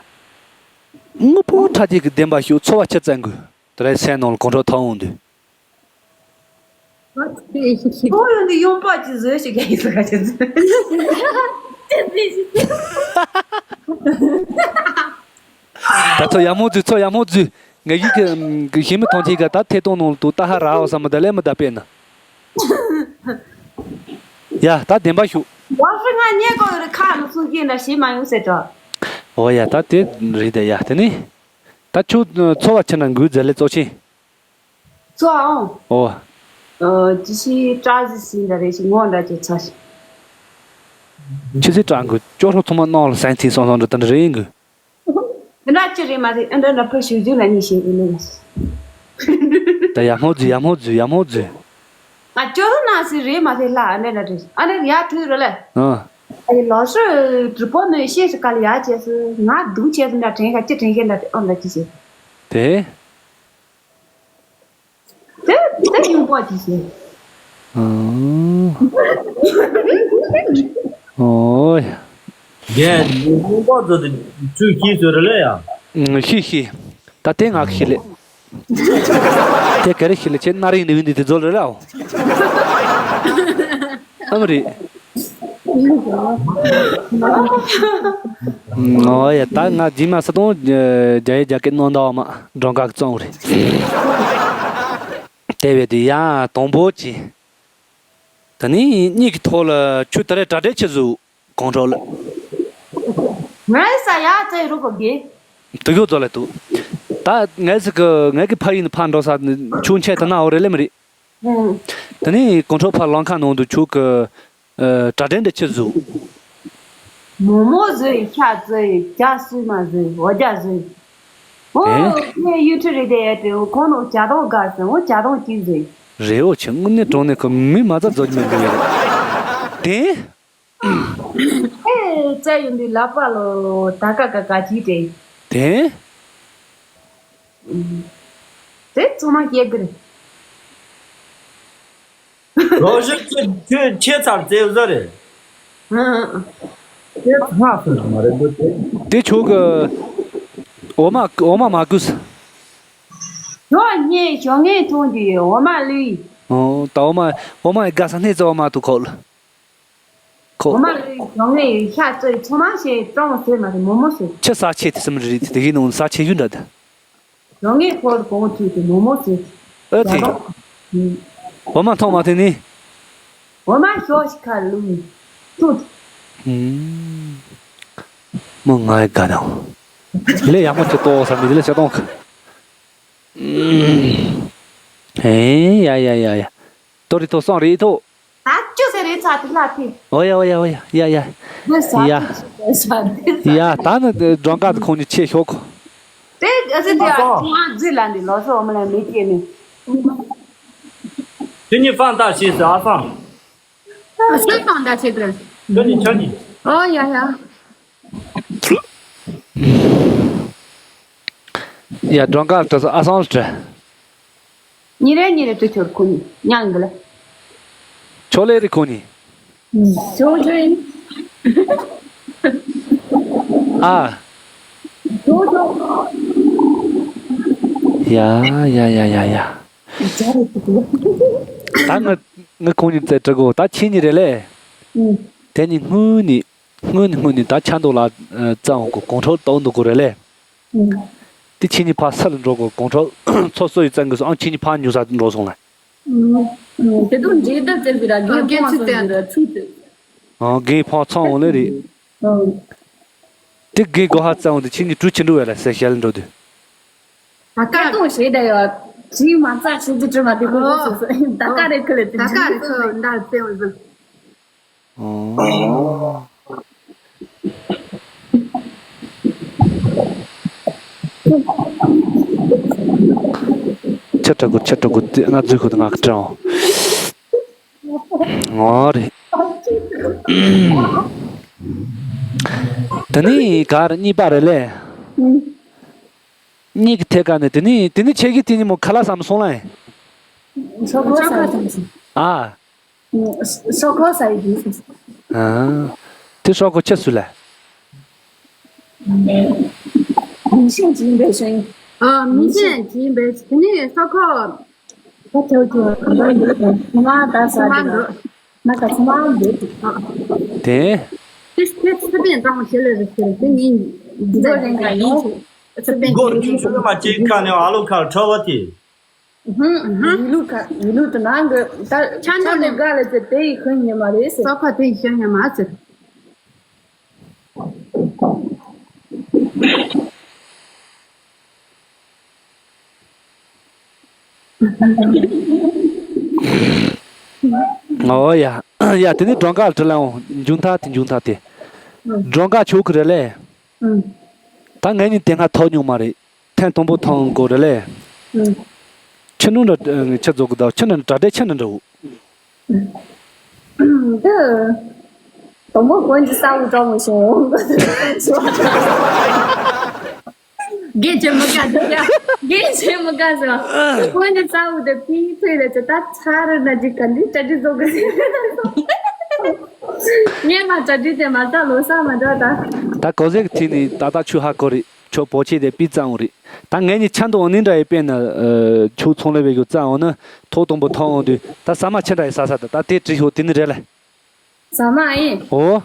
དངོས་པོ་ཁྲ་ཅིག་གི་བདེན་པ་ཤོ་ཚོ་བ་ཆི་བཙན་གི་ད་རེས་སེམས་ནང་ལ་གོང་ཁྲོ་ཐོག་འོང་དུས། ཁོ་ཡོང་དུས་ཡོང་པ་ཅི་བཟོས་ཤིག་ཡིན་ཟེར་ག་ཅི་བཟོས། ད་ཚོ་ཡ་མོ་རྫུས་ཚོ་ཡ་མོ་རྫུས། ངས་ཡིག་གི་ཞི་མི་ཐོང་ཆེ་ག་ད་ཐེ་གཏོང་ནང་དུ་ལྟ་ཧ་ར་བ་བསམ་མི་ད་ལས་མི་ད་པས་ན། ཡ་ད་བདེན་པ་ཞུ། ཝ་ཧྥི་ང་རྙེད་གོ་ཡོད་རེད་ཁ་ནས་གསུང་གིན་འདྲ་ཞིག་མ་ཡོང་ཟེར་འགྲོ། ཨོ་ཡ་ད་དེ་རེད་ད་ཡ་དེ་ནི། ད་ཁྱོད་ཚོ་བ་ཆེ་ན་འགུལ་མཛད་ལས་གཙོ་ཆེ། ཚོ་ཨང་། ཨོ། ཨ་ཅི་ཞིག་བཀྲ་ཟི་ཟི་འདྲ་རེ་ཞིག་ངོ་འདྲ་ཅིག་ཚ་ཞིག་ཆི་ཟི་བཀྲ་འགུལ་ཅོ་ཧྲོ་ཚོ་མ་ནང་ལ་སན་ཐིན་སོང་སོང་འདྲ་དེ་འདྲ་རེ་ཡིན་གི། འདི་འདྲ་ཅི་རེད་མ་རེད་ཨ་འདྲ་འདྲ་ཕ་ཞུ་རྒྱུ་ལ་ནི་ཞེས་ཡིན་ནི། ད་ཡ་མོ་རྫུ་ཡ་མོ་རྫུ་ཡ་མོ་རྫུ། ང་ཅོ་ཧྲོ་ན་སི་རེད་མ་རེད་ལ་ཨ་འདྲ་འདྲ་རེད་ཨ་འདྲ་ཡ་ཐུག་རེད་ལ། ཨ། ཨ་ཡི་ལོ་ཤུ་གྲི་པོ་ནི་ཤེས་སུ་ག་ལ་ཡ་བྱས་སུ་ང་སྡུག་བྱས་སུ་འདྲ་དྲན་ག་ཅི་དྲན་ག་འདྲ་ཨ་འདྲ་ཅི་བྱས། དེ། དེ་དེ་ཡོང་པ་ཅི་ཞེས། ཨོ། ཨོ། རྒན་ཡོང་པ་ཚོ་དེ་ཚུལ་ཤེས་ཚོད་རེད་ལ་ཡ། ཤེས་ཤེས། ད་དེ་ང་ཤེས་ལེ། དེ་ག་རེ་ཤེས་ལེ་ཁྱེད་སྣ་རིང་ནི་བིན་དེ་དེ་ཛོལ་རེད་ལ་ཨོ། ཨ་མ་རེད། ཨོ་ཡ་ད་ང་རྗེས་མ་ས་དོང་རྒྱ་ཡི་རྒྱ་སྐད་ནང་འདའ་བ་མ་འགྲོ་འགག་བཙོང་རེད། དེ་བས་དུས་ཡང་དང་པོ་ཅི། ད་ནི་གཉིད་ཀྱི་ཐོག་ལ་ཆུ་ད་རེ་གྲ་སྒྲིག་ཆེ་བཟོ་གོང་ཁྲོ་ལ། ངའི་ས་ཡ་ཙེ་རུ་གོ་གེ། དུ་ཡོད་ཙོ་ལ་དུ། ད་ངའི་ས་གི་ངའི་གི་ཕ་ཡིན་ཕ་འགྲོ་ས་ཆུ་མཆེད་ད་ན་འོ་རེ་ལེ་མི་རེད། ཨང་། དེ་ནས་གོང་ཁྲོ་ཕར་ལམ་ཁ་ནང་དུ་ཁྱོད་ཀྱི་ཨ་གྲ་སྒྲིག་འདི་ཆི་བཟོས། མོག་མོག་བཟོས་ཤ་བཟོས་ཇ་སུས་མ་བཟོས་འོ་ཇ་བཟོས། ཨོ་ཨེ། ངས་ཡུ་ཊུབ་རེ་བསྡད་ཡ་དེ་ཁོང་ནང་ཇ་དོང་དགའ་ཟེར་འོ་ཇ་དོང་གཅིག་བཟོས། རེད་འོ་ཆེ་དངོས་གནས་དྲང་གནས་ཁོ་མི་མ་རྩ་རྫོགས་ཀྱི་མེད་འདུག་ཡ་རེད། དེ། ཨེ་བཙལ་ཡོང་དུས་ལག་པ་ལོ་ད་ཀ་ཀ་ཀ་ཅིག་དྲན། དེ། དེ་ཚང་མ་སྐྱེ་དགུ་རེད། ལོ་ཞིག་ཁྱེད་ཁྱེད་ཁྱེད་ཚར་རྩེ་བཟོ་རེད། ཁྱེད་སྔགས་སུ་མ་རེད་འདུག་དེ། དེ་ཆོག་གི། འོ་མ་འོ་མ་མ་གུས། ཞོགས་ཉེ་ཞོགས་ངས་མཐོང་རྒྱུ་ཡོད་འོ་མ་ལུས། ཨོ་ད་འོ་མ་འོ་མ་ཡི་དགའ་ས་སྣེ་རྩེ་འོ་མ་དུ་ཁོག་ལ། ཁོ། འོ་མ་ལུས་ཞོགས་ངས་ཤ་བཙོས་ཚང་མ་ཞེས་གཙང་བཟོས་མ་རེད་མོག་མོག་བཟོས། ཁྱི་ས་ཆེ་དེ་སུམ་རེད་དེ་གི་ནང་ས་ཆེ་ཡུན་འདྲ་དེ། ཞོགས་ངས་ཁོར་གོང་ཚུད་དེ་མོག་མོག་བཟོས། ཨ་ཙི། ཡ་རོགས། འོ་མ་མཐོང་མ་ཐེ་ནི། འོ་མ་ཞོགས་ཤིག་ཁ་ལུང་། ཐུག་མོ་ང་ཡི་དགའ་དང་། ལས་ཡག་མོ་ཅི་ཏོག་ས་མི་ལས་ཤ་ཏོང་ཁ། ཨེ་ཡ་ཡ་ཡ་ཡ། ཏོ་རི་ཏོ་སོང་རི་ཏོ། ད་ཅོ་ཟེར་རེད་ཚ་དེ་ལ་དེ། ཨོ་ཡ་ཨོ་ཡ་ཨོ་ཡ་ཡ་ཡ། འདི་ཟ་ཡ། དེ་ཟ་དེ་ཟ། ཡ་ད་ནི་སྒྲོན་དཀར་དུ་ཁོང་གཉིས་ཆེ་ཤོག་གོ། དེ་ཨ་ཙི་དེ་ཨ་ཙི་ང་རྫི་ལ་འདི་ལོ་སོ་མ་ལ་མི་སྐྱེ་ནི། དེ་ནི་ཧྥང་ཏ་ཤི་ཟེར་ཨ་ཧྥང་། ཨ་ཧྥང་ཏ་ཤི་དེ། དེ་ནི་ཁྱོད་ནི། ཨོ་ཡ་ཡ། ཡ་སྒྲོན་དཀར་དྲི་ཨ་སང་ལ་དྲི། ཉིན་རེ་ཉིན་རེ་དུ་ཆོར་ཁུ་ཉི་ཉང་གི་ལ། ཆོ་ལེ་རི་ཁུ་ཉི། ཆོ་ཆོ་ཡིན། ཨ། ཆོ་ཆོ། ཡ་ཡ་ཡ་ཡ་ཡ། ད་ང་ང་ཁུ་ཉི་ཙེ་དྲི་གོ་ད་ཁྱེད་ཉིན་རེ་ལེ། དེ་ཉིན་སྔོན་ནི་སྔོན་ནི་སྔོན་ནི་ད་ཆ་འདུག་ལ་རྩ་འོང་གོ་གོང་ཁྲོལ་བཏང་འདུག་གོ་རེ་ལེ། དེ་ཁྱེད་གཉིས་ཕར་ས་ལ་འགྲོ་དགོས། གོང་ཁྲོ་ཚོ་སོ་ཡི་བཙན་གི་སོང་། ཨང་ཁྱེད་གཉིས་ཕར་ཉུ་ས་འགྲོ་སོང་ལ། ཨུམ། དེ་དུས་འདྲེ་ལྡབ་བཙལ་བའི་ར་རྒན་ཕོང་སོང་ཟེར་ར་ཚུགས་ཏེ། ཨང་རྒན་ཕོང་ཚང་འོང་ལེ་རེད། ཨུམ། དེ་རྒན་སྒོ་ཧ་བཙན་འོང་དུས་ཁྱེད་གཉིས་གྲུ་ཆེན་འགྲོ་བས་ལ་ཟེར་ཞལ་འགྲོ་དུས། ད་ཀ་ཏོང་ཞེ་ད་ཡོད། ཇི་མ་རྩ་ཆེ་ཅི་དྲི་མ་དེ་ཁོ་ཁོ་སོ་སོ་ད་ཀ་རེ་ཁུ་ལེ་དེ་ད་ཀ་རེ་ཁུ་འདར་བཙན་འོང་ཟེར། ཨོ། ཆ་དྲག་གོ་ཆ་དྲག་གོ་དེ་ང་ཚོའི་ཁུ་ང་དྲང་། ཨོ་རེད། ད་ནི་ག་རེ་གཉིས་པ་རེད་ལེ། གཉིས་ཀྱི་ཐད་ཀ་ནས་དེ་ནི་དེ་ནི་ཆེ་གི་དེ་ནི་མོ་ཁ་ལག་ཟམ་སོང་ལ་ཡིན། ཤོག་ཁོ་ས་ཡི་དུས་སུ། ཨ། ཤོག་ཁོ་ས་ཡི་དུས་སུ། ཨ། དེ་ཤོག་ཁོ་ཆེ་སུ་ལ། མིང་ཤིང་ཅིན་པའི་ཤིང་། ཨ། མིང་ཤིང་ཅིན་པའི་དེ་ནི་ཤོག་ཁོ། ད་ཐེའུ་ཅུང་ང་ད་ས་དེ་ན། ང་ད་ཚང་མ་འདོད་དེ། དེ། དེ་དེ་ཚེ་བེན་གཙང་མ་ཞེ་ལེ་རེ་ཟེར་དེ་ནི་འདི་འདྲ་རེ་འགའ་ཡིན་ཚེ་བེན་སྒོར་ཆུང་ཆུང་མ་གཅིག་ཁ་ནས་ཨ་ལོ་ཁར་ཁྲ་བ་དེ། ཧུམ་ཧུམ། ཡིན་ལུགས་ཁ་ཡིན་ལུགས་དུ་ནང་གི་ད་ཆ་ནོ་ནས་དགའ་ལ་ཚེ་དེ་ཡི་ཁུན་ཉི་མ་རེད་ཟེར། ས་ཁ་དེ་ཡི་ཤ་ཉི་མ་ཟེར། ཨོ་ཡ། ཡ་དེ་ནི་སྒྲོན་དཀར་དྲི་ལ་འོང་། མཇུག་མཐའ་དེ་མཇུག་མཐའ་དེ། སྒྲོན་དཀར་ཆོག་གི་རེད་ལེ། ད་ངས་ནི་དེ་སྔ་ཐོག་མྱོང་མ་རེད། ཐེངས་དང་པོ་མཐོང་གོ་རེད་ལེ། ཁྱི་ནང་འདྲ་ཁྱི་རྫོགས་གི་ད་ཁྱི་ནང་གྲ་སྒྲིག་ཁྱི་ནང་འདྲ་བོ། འདི། དང་པོ་གོན་གྱི་ས་འུ་གྲོགས་མི་བྱུང་། རྒན་ཆེ་མི་དགའ་ཟེར་ཡ། རྒན་ཆེ་མི་དགའ་ཟེར་བ། གོན་གྱི་ས་འུ་དེ་ཕི་ཐོས་ལ་ཚེ་ད་ཚ་རུ་ན་ཅིག་ག་འདི་གྲ་སྒྲིག་བཟོ་གི་ཟེར། ངས་མ་གྲ་སྒྲིག་དེ་མ་ད་ལོ་ས་མ་འདྲ་ད། ད་གོ་ཟེར་གི་ཚིག་ནི་ད་ད་ཆུ་ཧ་གོ་རེད། ཁྱོད་བོ་ཆེ་དེ་པི་ཙམ་རེད། ད་ངས་ནི་ཆ་འདུག་ནི་འདྲ་ཡི་དཔེར་ན། ཁྱོད་ཚོང་ལས་བེད་གི་ཙམ་འོང་ན་ཐོག་དང་པོ་མཐོང་འོང་དུས་ད་ཟ་མ་ཆི་འདྲ་ཡི་ཟ་ས་ད་ད་དེ་དྲི་ཤོག་དེ་ནི་རེད་ལ། ཟ་མ་ཡིན། ཨོ།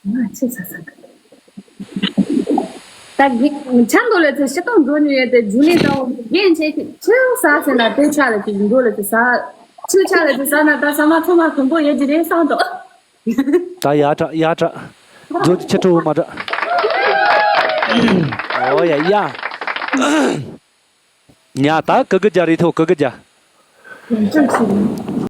ང་ཆི་ཟ་ས་གི། ད་གི་ཆ་འདུག་ལ་ཚེ་ཤི་སྟོང་འགྲོ་ནི་ཡོད་དེ་རྒྱུ་ནི་ད་འོང་རྒན་ཆེ་ཁི་ཆི་ཟ་ཟེར་ན་དེ་ཆ་ལ་ཅིག་འགྲོ་ལ་ཚེ་ཟ། ཆི་ཆ་ལ་ཚེ་ཟ་ན་ད་ཟ་མ་ཚང་མ་གང་པོ་ཡོད་ཀྱི་རེད་བསམ་འདུག་ད་ཡ་དྲག་ཡ་དྲག་མཛོད་ཀྱི་ཆེ་ཁྲོ་བོ་མ་དྲག་ཨོ་ཡ་ཡ། ཉ་ད་ཀི་ཀི་རྒྱ་རེད་ཐོ་ཀི་ཀི་རྒྱ།